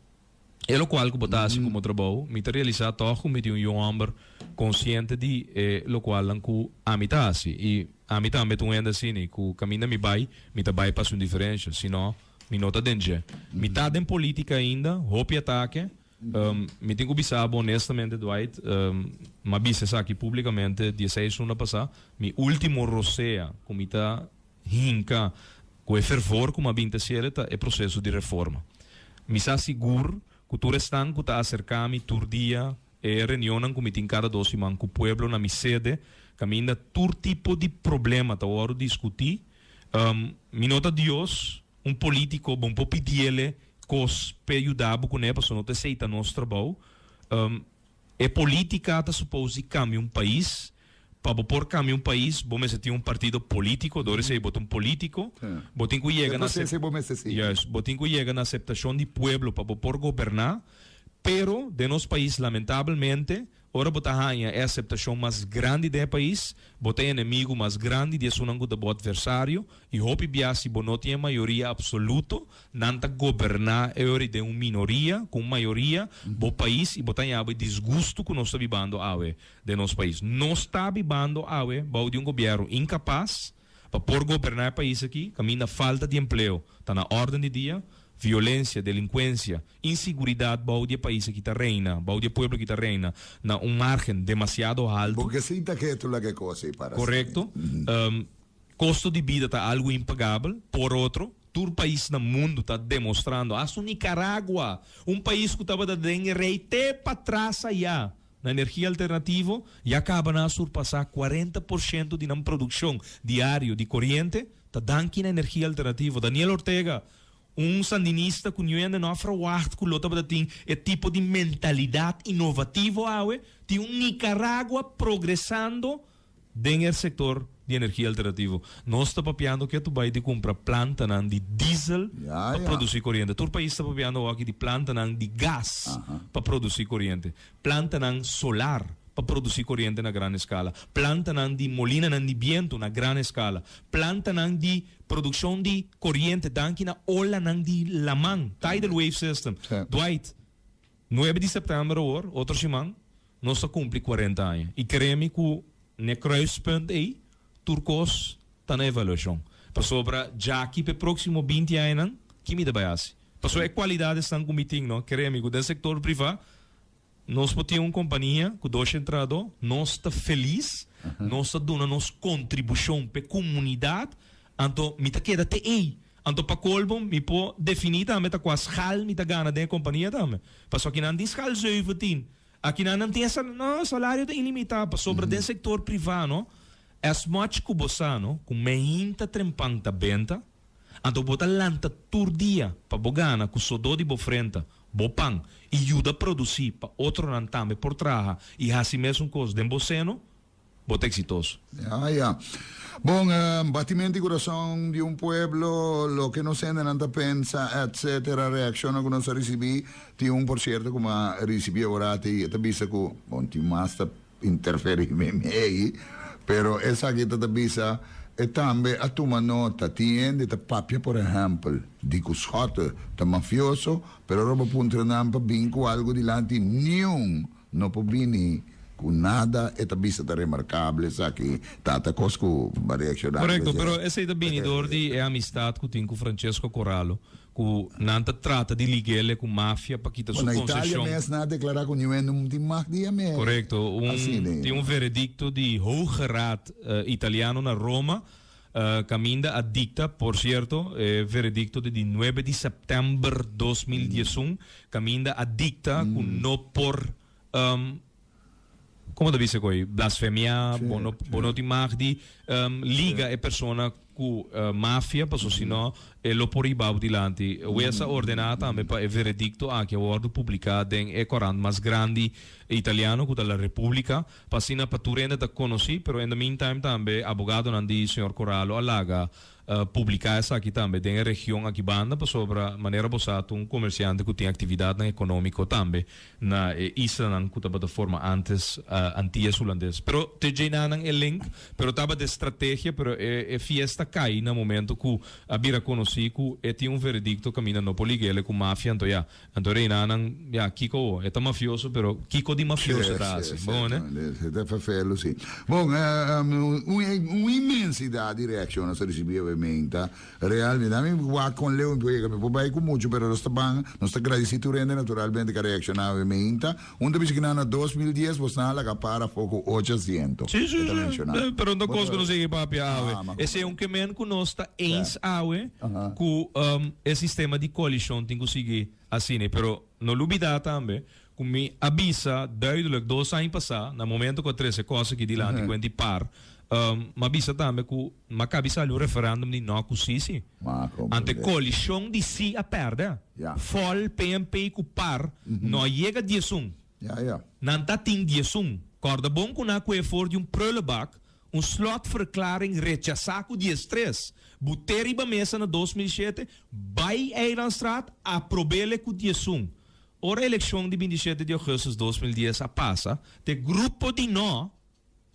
E lokual ku bo ta hasi komo trabou, mi ta realisá tòg ku mi tin un yu hòmber konsiente di e lokualnan ku ami ta hasi. I ami tambe ta un hende asina ku kaminda mi bai, mi ta bai pa hasi un diferensha, si no, mi no ta den dje. Mi ta den polítika ainda, hopi atake. Mi tin ku bisa bo honestamente, Dwight, mi a bisa esaki públikamente dieseis luna pasá, mi último rosea ku mi ta Hinka ku e fervor ku m'a bin ta siere ta e proseso di reforma. Mi sa sigur ku tur esnan ku ta aserká mi tur dia, e reunionnan ku mi tin kada dos siman ku pueblo na mi sede, kaminda tur tipo di problema ta wòrdu diskutí, mi no ta Dios, un polítiko bon por pidiele. kos p'e yuda bo kuné pasobra no ta esei ta nos trabou. E polítika ta supos di kambia un pais. Pa bo por kambia un pais bo mester tin un partido polítiko, dor esei bo ta un polítiko. Bo tin ku yega na Juist, bo tin ku yega na aseptashon di pueblo pa bo por goberná. Pero den nos pais lamentabelmente Ora bo ta haña e aseptashon mas grandi den e pais, bo ta e enemigu mas grandi di esunnan ku ta bo atversario, i hopi bia si bo no tin e mayoria apsoluto, nan ta goberná e ora i den un minoria ku un mayoria bo pais i bo ta haña bo e disgustu ku nos ta bibando awe den nos pais. Nos ta bibando awe bou di un gobièrnu inkapas pa por goberná e pais aki, kaminda falta di empleo ta na órden di dia, violensia, delinkuensia, Insiguridat bou di e pais aki ta reina, bou di e pueblo aki ta reina na un margen demasiado haltu. Bo ke sinta ketu laga e kos ei para asina. Korekto. Kosto di bida ta algu impagabel. Por otro, tur pais na mundu ta demostrando, hasta un Nicaragua, un pais ku tabata den e rei te patras ayá na energia alternativo, ya kaba nan a surpasá 40% di nan produkshon diario di koriente ta danki na energia alternativo. Daniel Ortega, Un sandinista ku niuende no a ferwagt ku lo tabata tin e tipo di mentalidat inovativo awe, tin un Nicaragua progresando den e sektor di energia alternativo. Nos ta papiando ke tu bai di kumpra plantanan di diesel pa produsi koriente. Tur pais ta papiando awor aki di plantanan di gas pa produsi koriente, plantanan solar pa produsi koriente na gran eskala, plantanan di molinanan di bientu na gran eskala, plantanan di Produccion di coriente danki na olanan di laman, tidal wave system. Dwight, nuebe di september awor, otro siman, nos ta cumpli cuarenta aña. Y kere mi cu n'e kruispunt ey, tur cos ta na evaluacion. Pasobra djaki p'e proximo binti añanan, ki mi ta bay haci? Pasobra e cualidadesnan cu mi tin, no, kere mi cu den sector priva, Nos por tin un kompania ku dos entrado, nos ta felis, nos ta duna nos kontribushon p'e komunidat, anto mi ta keda te ei. Anto pa kolmo mi por definí tambe ta kua schaal mi ta gana den e kompania tambe. Pasobra akinan tin schaal 17, akinan nan tin e sal, no, salario ta ilimitá pasobra den sektor privá no, as much ku bo sa no, ku meinta trempan ta benta, Anto bo ta lanta tur dia pa bo gana ku sodó di bo frenta, bo pan, i yuda produsí pa otronan tambe por traha i hasi mesun kos den bo seno, bo ta eksitoso. Ya, ya. Bon, batimento di kurason di un pueblo, loke nos hendenan ta pensa, etcetera, reakshonnan ku nos a risibí. Tin un, por sierto, ku mi a risibí aworat i e ta bisa ku, bon, tin mas ta interferí meimei, pero esaki ta ta bisa e tambe a tuma nota. Tin hende ta papia por ehèmpel di ku Schotte ta mafioso, pero ora bo puntra nan pa bin ku algu dilanti niun no por bini ku nada. E ta bisa ta remarkabel esaki ta ta kos ku bo a reakshoná. Korekto, pero esei ta bini dor di e amistad ku tin ku Francesco Corallo. Ku nan ta trata di lig'ele ku mafia pa kita su Bueno, na Italia konseshon. mes nan a deklará ku niun hende no tin mag di yam'é Korekto. Un, asina. tin un veredikto di Hoge Raad Italiano na Roma, kaminda a dikta, por sierto, e veredikto di di nuebe di sèptèmber 2011, kaminda a dikta ku no por, Como ta bisa koe? Blasfemia, bo no, bo no tin mag di liga e persona cu mafia, paso si no e lo por hiba bo dilanti. Hues a ordena tambe pa e veredicto aki a wordo publica den e corant mas grandi italiano cu ta La Repubblica, pa asina pa tur hende ta conoci, pero in the meantime tambe abogadonan di señor Corallo a laga Publiká esaki tambe den e region aki banda pasobra manera bo sa ta un komersiante ku tin aktividatnan ekonómiko tambe na e islanan ku tabata forma ántes Antias Hulandes. Pero te djei nan e link, pero tabata e strategia, pero e fiesta kai na momento ku a bira konosí ku e tin un veredikto kaminda no por lig'ele ku mafia anto ya. Anto reinanan, ya, kiko awo? E ta mafioso, pero kiko di mafioso ta hasi? Bon, ne? E ta ferfelu, si. Bon, un inmensidad di reaccion nos a ricibi awe meinta. Realmente, ami wak con leu mi por yega, mi por bay cu mucho, pero nos ta ban, nos ta gradici tur hende naturalmente cu a reacciona awe meinta. Un ta bisa cu nan na 2010 bos nan a laga para afo cu ocho asiento. Si, si, E ta si. menciona. Pero no cos cu nos yega papia awe. Ah, ma Esey un ke men cu nos ta eens awe cu e sistema di coalicion tin cu sigui asina. Pero no lubida tambe cu mi a bisa duidelijk dos aña pasa, na momento cu a trece cos aki dilanti cu enti par. M'a bisa tambe ku m'a kabi sali un referendum di no ku sí sí. Ante koalishon di sí a pèrdè. Fòl, PNP ku par no a yega 11. Nan ta tin 11. Kòrda bon ku nan a kue for di un prullenbak, un slotverklaring rechasá ku 13. But'é riba mesa na 2007, bai Eilandstraat, aprob'é ku 11. Ora elekshon di 27 di ougùstùs 2010 a pasa, te grupo di no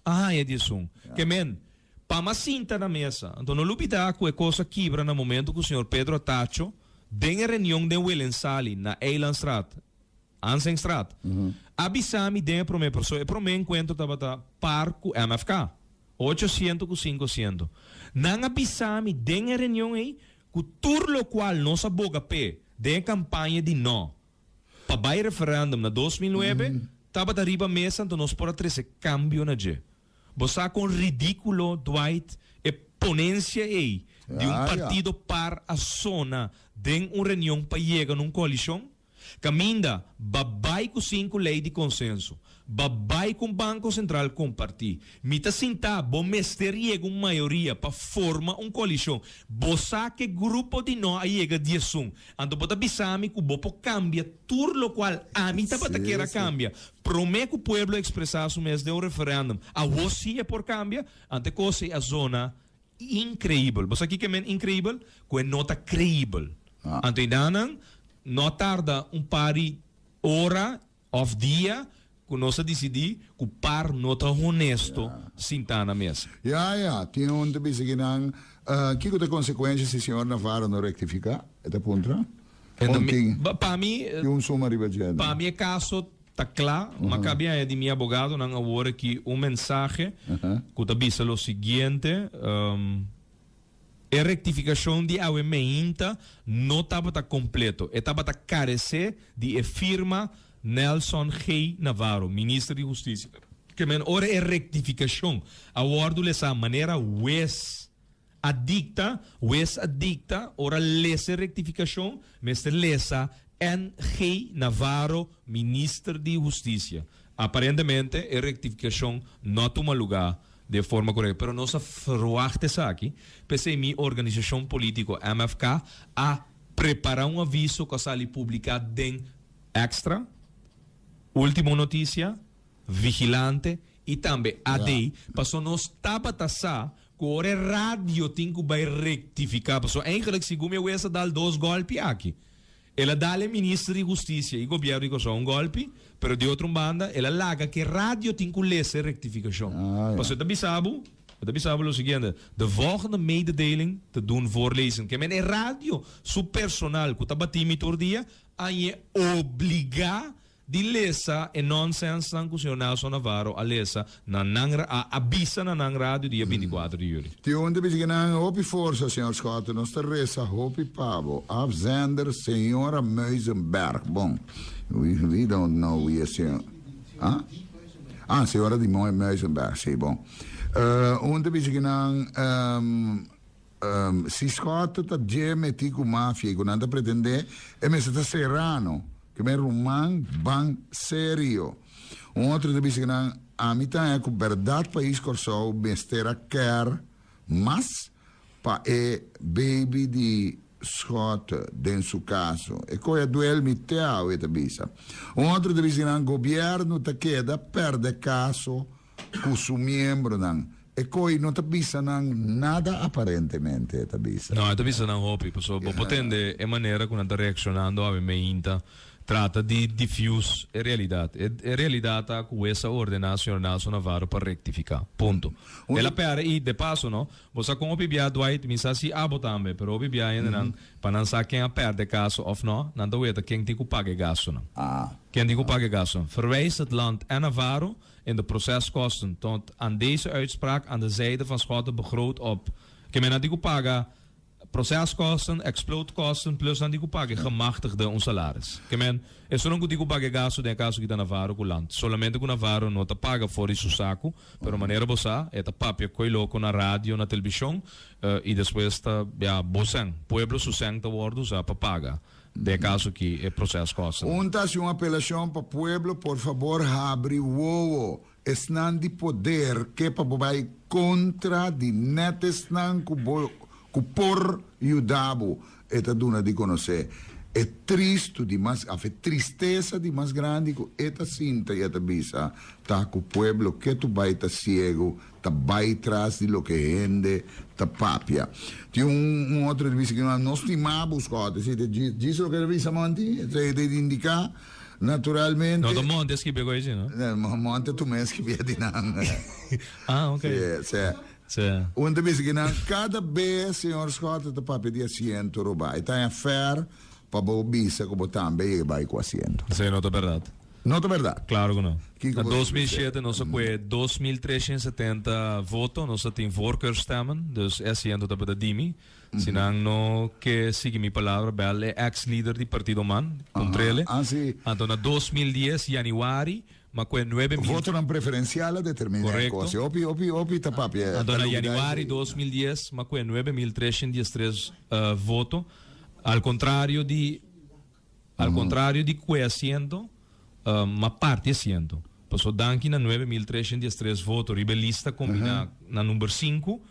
a haña di esun. Ke men, pa mas sinta na mesa. Anto no lubidá ku e kos a kibra na momento ku señor Pedro Atacho, den e reunion den Willensali na Eilandstraat, Ansenstraat, a bisa mi den e promé, pasobra e promé enkuentro tabata par ku MFK, ocho asiento ku sinku asiento. Nan a bisa mi den e reunion ei ku tur lokual nos a boga p'e den e kampaña di no pa bai referendum na 2009 tabata riba mesa anto nos por a trece cambio na dje. Bo sa con ridiculo Dwight e ponencia ey di un partido par a sona den un reunion pa yega na un coalicion? Caminda ba bai cu sinku ley di consenso, ba bai cu un banco central comparti. Mi ta sinta bo mester yega un mayoria pa forma un coalicion. Bo sa ke grupo di no a yega 11. Anto bo ta bisa mi ku bo por kambia tur lokual ami tabata kier a kambia promé ku pueblo ekspresá su mes den un referèndum. Awor sí e por kambia? Anto e kos ei a zona inkreibel. Bo sa kiko e men inkreibel? Ku e no ta kreibel. Anto eidanan no a tarda un par di ora Of dia ku nos a disidí ku par no ta honesto sintá na mesa. Ya, ya. Tin un ta bisa ki nan, Kiko ta e konsekuensha si señor Navarro no rektifiká? E ta puntra. On tin Pa mi, tin un suma riba dje pa mi e kaso ta kla. M'a kabi haña di mi abogadonan awor aki un mensahe ku ta bisa lo siguiente, E rektifikashon di awe meinta no tabata kompleto. E tabata karesé di e firma Nelson G. Navarro, minister di Hustisia. Ke men ora e rektifikashon a wòrdu lesá manera wes a dikta, wes a dikta ora lesa e rektifikashon mester lesa NG. Navarro, minister di Hustisia. Aparentemente e rektifikashon no a tuma lugá Den forma korekto. Pero nos a ferwagt esaki. P'esei mi organisashon polítiko MFK a prepará un aviso ku a sali publiká den Extra, Ultimo Noticia, Vigilante i tambe AD, paso nos tabata sa ku ora e radio tin ku bai rektifiká, paso eigenlik segun mi a wes a dal dos gòlpi aki. El a dal e minister di Hustisia i Gobièrnu di Kòrsou un gòlpi, pero di otro un banda el a laga ku e radio tin ku lesa e rektifikashon. Pasobra e ta bisa bo, e ta bisa bo lo siguiente, De volgende mededeling te doen voorlezen. Ke men e radio su personal ku ta batí mi tur dia a ñe obligá Di lesa e nonsensnan ku señor Nelson Navarro a lesa na nan a a bisa na nan radio dia 24 di juli. Tin un ta bisa ku nan hopi forsa, señor Schotte, nos ta resa hopi pa bo. Afzender señora Muizenberg. Bon, we we don't know wie e señor. Ah? Ah, señora di Muizenberg, si, bon. Un ta bisa ku nan Si Schotte ta dje metí ku mafia i ku nan ta pretendé, e mester ta serano, ke men ruman ban serio. Un otro ta bisa ku nan, Ami ta haña ku bèrdat pais Kòrsou mester a kèr mas pa e baby di Schotte den su kaso. E koe a duel mi te awe, e ta bisa. Un otro ta bisa ku nan, Gobièrnu ta keda pèrdè kaso ku su miembronan. E koi no ta bisa nan nada aparentemente, e ta bisa. No, e ta bisa nan hopi, pasobra bo por tende e manera ku nan ta reakshonando awe meinta trata di diffuse e realidat. E e realidat ta ku wes a ordená señor Nelson Navarro pa rektifiká. Punto. El a pèrdè i de paso no, bo sa kon hopi bia Dwight, mi sa si abo tambe, pero hopi bia hendenan pa nan sa ken a pèrdè kaso òf no, nan ta weta ken tin ku paga e gastunan. Ken tin ku paga e gastunan. Verwijs het land en Navarro In de proceskosten tot aan deze uitspraak aan de zijde van Schotte begroot op Ke men nan tin ku paga proceskosten, explootkosten plus nan tin ku paga e gemachtigde un salaris. Ke men esunnan ku tin ku paga e gastu den e kaso aki ta Navarro ku Land. Solamente ku Navarro no ta paga for di su saku, pero manera bo sa e ta papia koe loko na radio, na telebishon i despues ta ya bo sèn, pueblo su sèn ta wòrdu usa pa paga. Den e kaso aki e proceskosten. Un ta hasi un apelashon pa pueblo, por fabor habri wowo. Esnan di poder ke pa bo bai kontra di nèt esnan ku bo ku por yuda bo, e ta duna di konosé. E tristu di mas òf e tristesa di mas grandi ku e ta sinta i e ta bisa ta ku pueblo ketu bai ta siegu, ta bai tras di loke hende ta papia. Tin un un otro ta bisa ku no stima bo Scott, esei ta djis loke ta bisa Monty, esei ta indiká. Naturalmente. No ta Monty a skibia koe asina, no? Monty tu mes skibia di nan. Ah, ok. Sí, sí. Sí. Un ta bisa ki nan kada bes señor Schotte ta papia di asiento robá. E ta haña fèr pa bo bisa ku bo tambe a yega bai ku asiento. Esei no ta bèrdat. No ta bèrdat? Klaro ku no. Kiko Na bo ta 2007 nos a kue 2370 voto, nos a tin voorkeurstemmen, dus e asiento tabata di mi. Si nan no ke sigui mi palabra, bel e ex lider di partido man, puntrele. Ah, si. Anto na 2010, januari, ma kue nuebe mil. Votonan preferencial a determina e Correcto. cosa. Hopi, hopi, hopi ta papia. Anto Ta na lubida januari esei. 2010, ma kue 9313 voto. Al contrario di, al contrario di kue asiento, ma parti asiento. Paso danki na 9313 voto riba e lista combina na number sinku,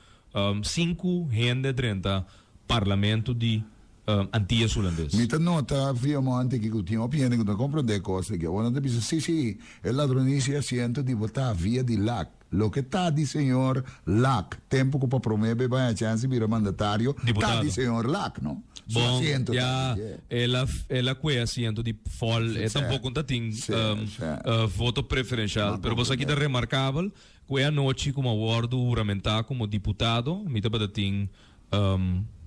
Sinku hende drenta parlamento di Antillas Hulandes. Mi ta nota via Monty aki ku tin hopi hende ku no ta komprondé kos aki. Awor nan ta bisa, Sí, sí, e ladronisia e asiento di bo ta via di Lak. Loke ta di señor Lak, tempu ku pa promé be baña chèns di bira mandatario, ta di señor Lak, no? Su Bon, asiento ta ya di dje. el a el a kue asiento di fòl. E tampoko no ta tin voto preferenshal. Pero bo sa ki ta remarkabel? Ku e anochi ku mi a wòrdu huramentá komo diputado, mi tabata tin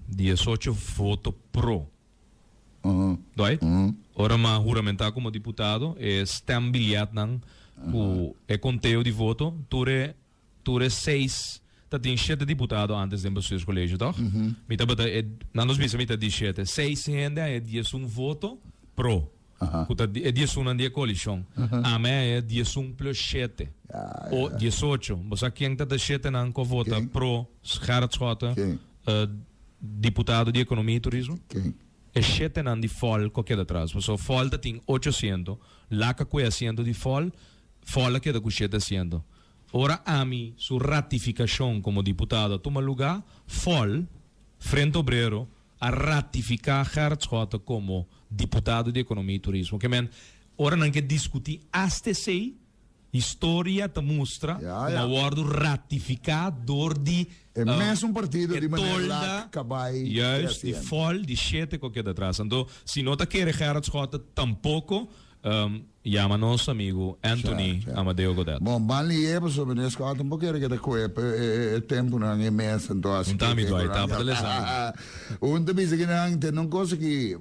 diesocho voto pro. Right? Ora mi a huramentá komo diputado, e stembiljetnan ku e konteo di voto, tur e tur e seis, ta tin shete diputado antes den bestuurscollege, tòg? Mi tabata e, nan nos bisa mi ta di shete, seis hende a e diesun voto pro. Ku ta e diesunnan di e koalishon. Ame e diesun plus shete. O diesocho. Bo sa ken ta de shetenan ku a vota pro Gerrit Schotte, diputado di Ekonomia i Turismo? E shetenan di fòl ku a keda tras. Pasobra fòl ta tin ocho asiento. Laka ku e asiento di fòl, fòl a keda ku shete asiento. Ora ami su ratifikashon komo diputado a tuma lugá, fòl, Frente Obrero, a ratifiká Gerrit Schotte komo diputado di Ekonomia i Turismo. Ke men, ora nan ke diskutí asta esei, historia ta mustra ku a wòrdu ratifiká dor di E mesun partido e di meneer tolda, Lak Kabai juist, di presidente. fòl di shete ku a keda atras. Anto, si no ta kere Gerrit Schotte tampoko, Yama nos amigu Anthony Amadeo Godet. Bon, ban lié pasobra meneer Scott un poco kere ta koe e temponan e mes anto asi Un ta mi Dwight, tapa ta lesa. Un ta bisa kinan tende un cosa aki,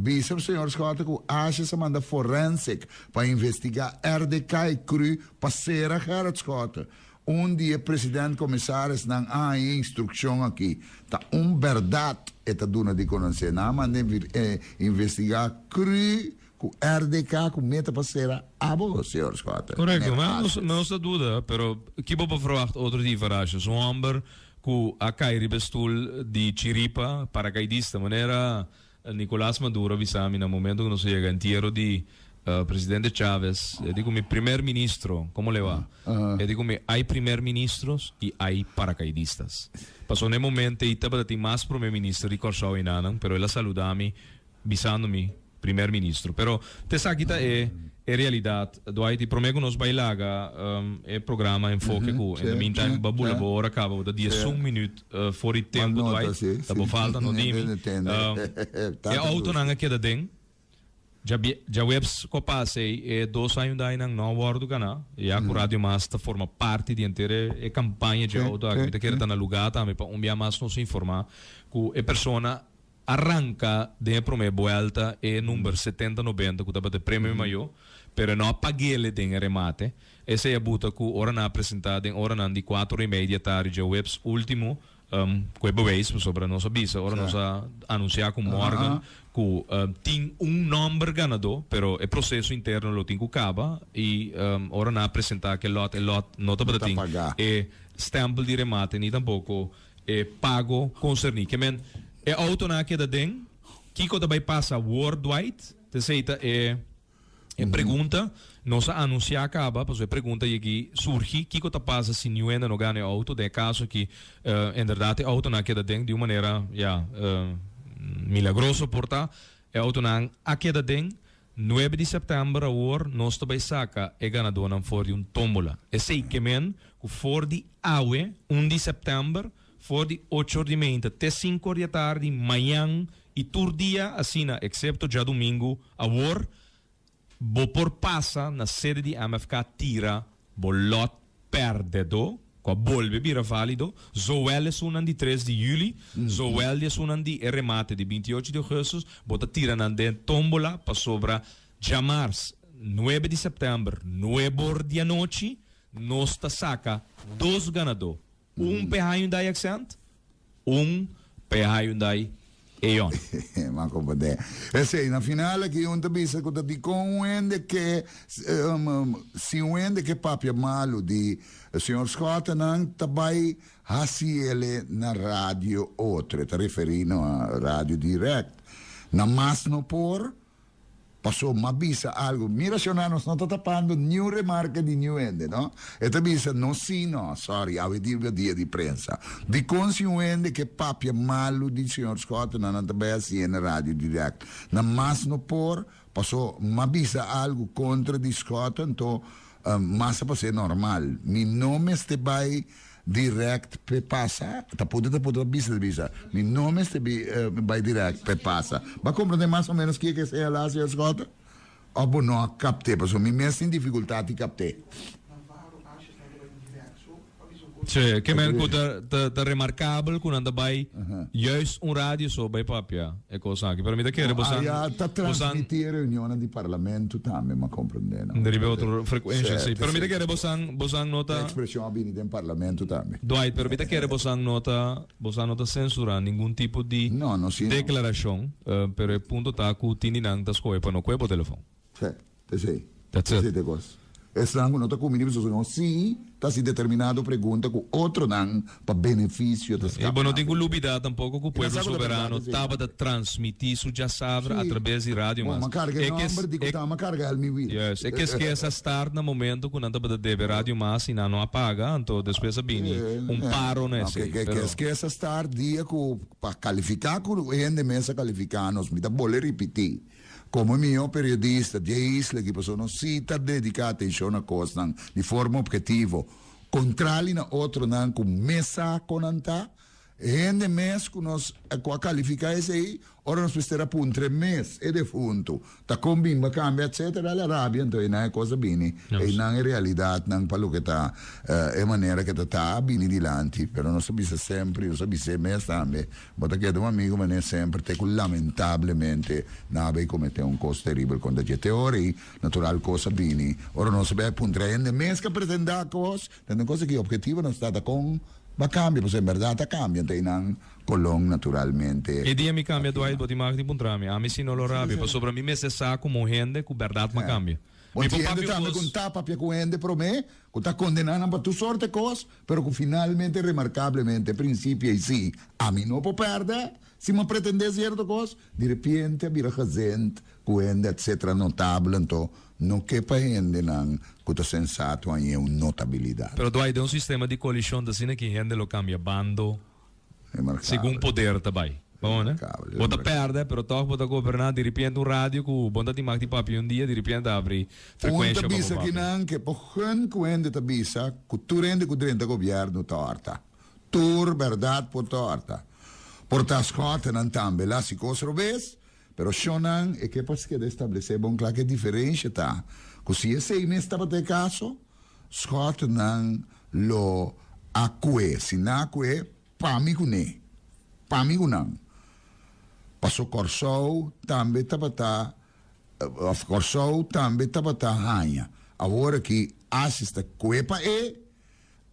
bisa señor Scott ku Asjes a manda forensic pa investiga RDK i cru pa sera Gerrit Schotte. Un di e president komisarisnan a haña e instrukshon aki. Ta un bèrdat e ta duna di konosé. Nan a manda investigá cru ku RDK ku meta pa sera abo, señor Schotte. Korekto, ma nos no ta duda, pero ki bo por verwacht otro di Ivarasjes? Un hòmber ku a kai riba e stul di chiripa, parakaidista, manera Nicolas Maduro a bisa mi na momento cu nos a yega entiero di presidente Chavez, e di cu mi primer ministro, como le va? E di cu mi hay primer ministros y hay paracaidistas. Pasobra na e momento ey tabata tin mas prome minister di Corsou eynanan, pero el a saluda mi bisando mi primer ministro. Pero ta esaki ta e E realidad, Dwight, y prome cu nos bay laga e programa Enfoke cu in the meantime ba bula bo ora caba, bo ta diesun minuut for di tempo, Dwight, ta bo falta no di mi. E autonan a keda den, djaweps cu a pasa ey e dos Hyundainan no a wordo gana, ya cu Radio Mas ta forma parti di henter e campaña dje auto aki, mi ta kere ta na lugar tambe pa un bia mas nos informa cu e persona A ranka den e promé buelta e number setenta nobenta ku tabata e premio mayó, pero e no a pag'ele den e remate. Esei a buta ku ora nan a presentá den oranan di kuater ora i mei di atardi djaweps último, ku e beweis, pasobra nos a bisa ora nos a anunsiá ku Morgan ku tin un nòmber ganadó, pero e proseso interno lo tin ku kaba i ora nan a presentá ku e lòt, e lòt no tabata tin e stèmpel di remate ni tampoko e pago konserní. Ke men, e outonan a keda den. Kiko ta bai pasa worldwide? T'esei ta e e pregunta. Nos a anuncia caba, pasobra e pregunta yegi surgi, kiko ta pasa si niun hende no gana e auto? Den e caso aki, inderdaad e autonan a keda den di un manera, ya, milagroso por ta. E autonan a keda den. Nuebe di sèptèmber awor nos ta bai saka e ganadónan for di un tómbola. Esei ke men ku for di awe, un di sèptèmber, for di ocho or di meinta te sinku or di atardi, mañan i tur dia asina eksepto djadumingu awor, bo por pasa na sede di MFK tira bo lòt pèrdedó, ku a bolbe bira válido, zowel esunnan di tres di yüli, zowel di esunnan di e remate di 28 di ougùstùs, bo ta tira nan den tómbola pasobra djamars nuebe di sèptèmber, nuebe or di anochi, nos ta saka dos ganadó. Un p'e Hyundai Accent, un p'e Hyundai Eon. M'a comprende. Esey, na final aki un ta bisa cu ta dicon un hende ke, si un hende ke papia malo di señor Schottenan ta bay haci ele na radio otro, e ta referi na radio direct. Na mas no por. Paso m'a bisa algo. Mira shona nos no ta tapando niun remarke di niun hende no. E ta bisa no si no, sorry awe dia ta dia di prensa. Dikon si un hende ke papia malu di señor Schotten nan ta bai hasié na radio direct. Nan mas no por, paso m'a bisa algo kontra di Schotten anto mas a pas'é normal. Mi no mester bai Direct p'e pasa, ta punta ta punta ta bisa ta bisa, mi no mester bi bai direct p'e pasa. Bo a comprende mas o menos kico e señala, señor Schotte? Of bo no a capt'e? Pasobra mi mes tin dificultad di capt'e. Sí, ke men ku ta ta ta remarkabel ku nan ta bai juist un radio so bai papia e kos aki. Pero mi ta kere bosan Aya ta bosan transmiti e reunionnan di parlamento tambe, m'a comprende, no? Riba otro frekuensha, sí. Pero mi ta kere bosan bosan no ta. E expresion a bini den parlamento tambe. Dwight, pero mi ta kere bosan no ta bosan no ta censura ningun tipo di No, no si no. declaracion, pero e punto ta cu tin di nan ta scohe pa no cohe bo telefon. Sí, esei. That's it. Esei ta e kos. Esnan ku no ta kumini pasobra no sí ta hasi determinado pregunta ku otronan pa benefisio ta I skapa bo no nan tin ku afeccion. lubidá tampoko ku I nan Pueblo sa ku ta bèrdat Soberano esei tabata tambe. transmití su djasabra Sí. atrabes di radio Bo, mas. m'a karga e E kes nòmber di ku e ta m'a karga Helmi Wiels. Juist. E keskes a start na momento ku nan tabata debe radio mas i nan no a paga, anto despues a bini un paro na No, esei. ke ke Pero. keskes a start dia ku pa kalifiká ku hende mes a kalifiká nos, mi ta bole ripití. Komo e mihó periodista di e isla aki pasobra nos sí ta dediká atenshon na kosnan di forma ophetivo, kontrali na otronan ku mes sa kon nan ta, e hende mes ku nos ku a kalifiká esei, ora nos mester a puntra e mes, e defuntu, ta kon bin ba kambia etsetera, el a rabia, anto einan e kos a bini, einan e realidatnan pa loke ta e manera ke ta ta a bini dilanti, pero nos a bisa semper i nos a bis'é mes tambe, Bo ta keda un amigo manera semper te cu lamentablemente nan a bay comete un cos teribel contra dje. Te ora ey natural cos a bini. Ora nos a bay a puntra hende mes ca pretenda cos, ta un cosa ki objetivo nos ta ta con ba cambia, pasobra en berdad a cambia, anto eynan Colon naturalmente E dia mi cambia a Dwight firma. bo tin mag di puntra mi. Ami si no lo rabia pasobra mi mester sa como un hende cu berdad m'a cambia. Bo Mi por entiende papia un tambe cos. cu n'ta papia cu hende prome cu ta condena nan pa tur sorte cos, pero cu finalmente remarcablemente e principio ei si, ami no por perde, si mi a pretende cierto cos, di repente a bira gezind cu hende etc. Notable, anto no ke pa hendenan cu ta sensato hañ'e un notabilidad. Pero Dwight, den un sistema di coalicion ta asina ki hende lo cambia bando Segun poder ta bai. Bo ne? Bo ta perde, pero toch bo ta goberna. Di ripiente un radio cu bo ta tin mag di papia un dia, di ripiente a abri Un ta frecuencia pa bo bisa papia. kinan ke por gun ku hende ta bisa ku tur hende ku drenta gobierno ta horta. Tur berdad por ta horta. Por ta schotenan tambe la si kos robes, pero shonnan e ke pas keda establece bon kla ke diferencia ta ku si esey mes tabata e kaso, Schotenan lo a kue, si nan a kue, pa mi kuné, pa mi ku nan. Paso Kòrsou tambe tabata, òf Kòrsou tambe tabata haña. Awor aki Asis ta kue pa e,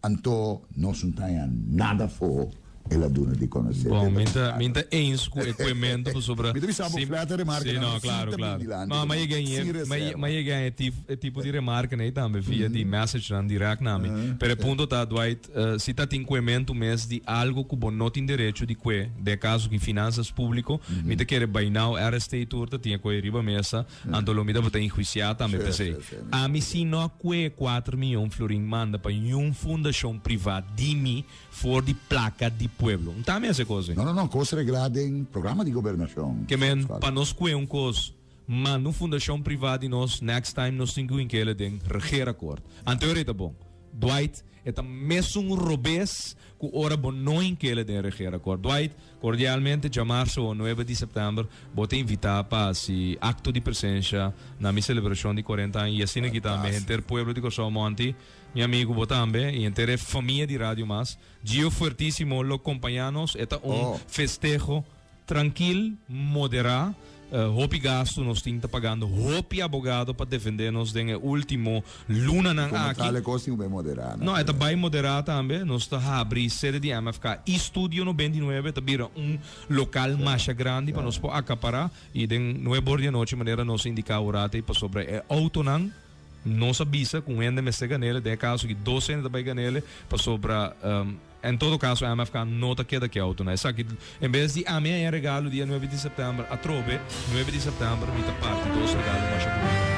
anto nos no ta haña nada afó. El a duna di konosé. Bon, mi ta, mi ta eens ku e kuemento pasobra. Mi ta bisa bo flete remarke Sí, no, klaro, klaro. Ma mi a yega e, mi a yega e e tipo di remarkenan ei tambe via di messagenan dirèkt na mi. Pero e punto ta, Dwight, si ta tin kuemento mes di algo ku bo no tin derecho di kue, den e kaso aki finansas públiko, mi ta kere by now RST tur ta tin e koe riba mesa, anto lo mi tabata enhuisiá tambe p'esei. Ami si no a kue kuater miyon florin manda pa niun fundashon privá di mi For di plaka di pueblo. Un ta mi hasi e kos ei. No, no, no, kos reglá den programa di gobernashon. Ke men, pa nos kue un kos, manda un fundashon privá di nos, next time nos tin ku hink'el den regeerakkoord. Anto e ta bon. Dwight, e ta mesun robes ku ora bo no hink'el den regeerakkoord. Dwight, cordialmente djamarso nuebe di sèptèmber bo ta invitá pa hasi akto di presensha na mi selebrashon di kuarenta aña i asina ki tambe henter pueblo di Kòrsou Monti. Mi amigu bo tambe y henter e famia di Radio Mas. Gio Fuertisimo lo compaña nos. E ta un festeho trankil, modera. Hopi gasto nos tin ta pagando hopi abogado pa defende nos den e ultimo lunanan Como aki. tal e cos tin cu bay modera, no? No, e ta bay modera tambe. Nos ta habri sede di MFK y Studio 99 ta bira un local masha grandi pa nos por acapara y den nuebe or di anochi manera nos a indica awor ey pasobra e autonan Nos a bisa ku un hende mester gan'ele, den e kaso aki dos hende ta bai gan'ele, pasobra en todo kaso MFK no ta keda ku e outonan. Esaki, en bes di ami haña regalo dia nuebe di sèptèmber, atrobe nuebe di sèptèmber mi ta parti dos regalo masha bunita.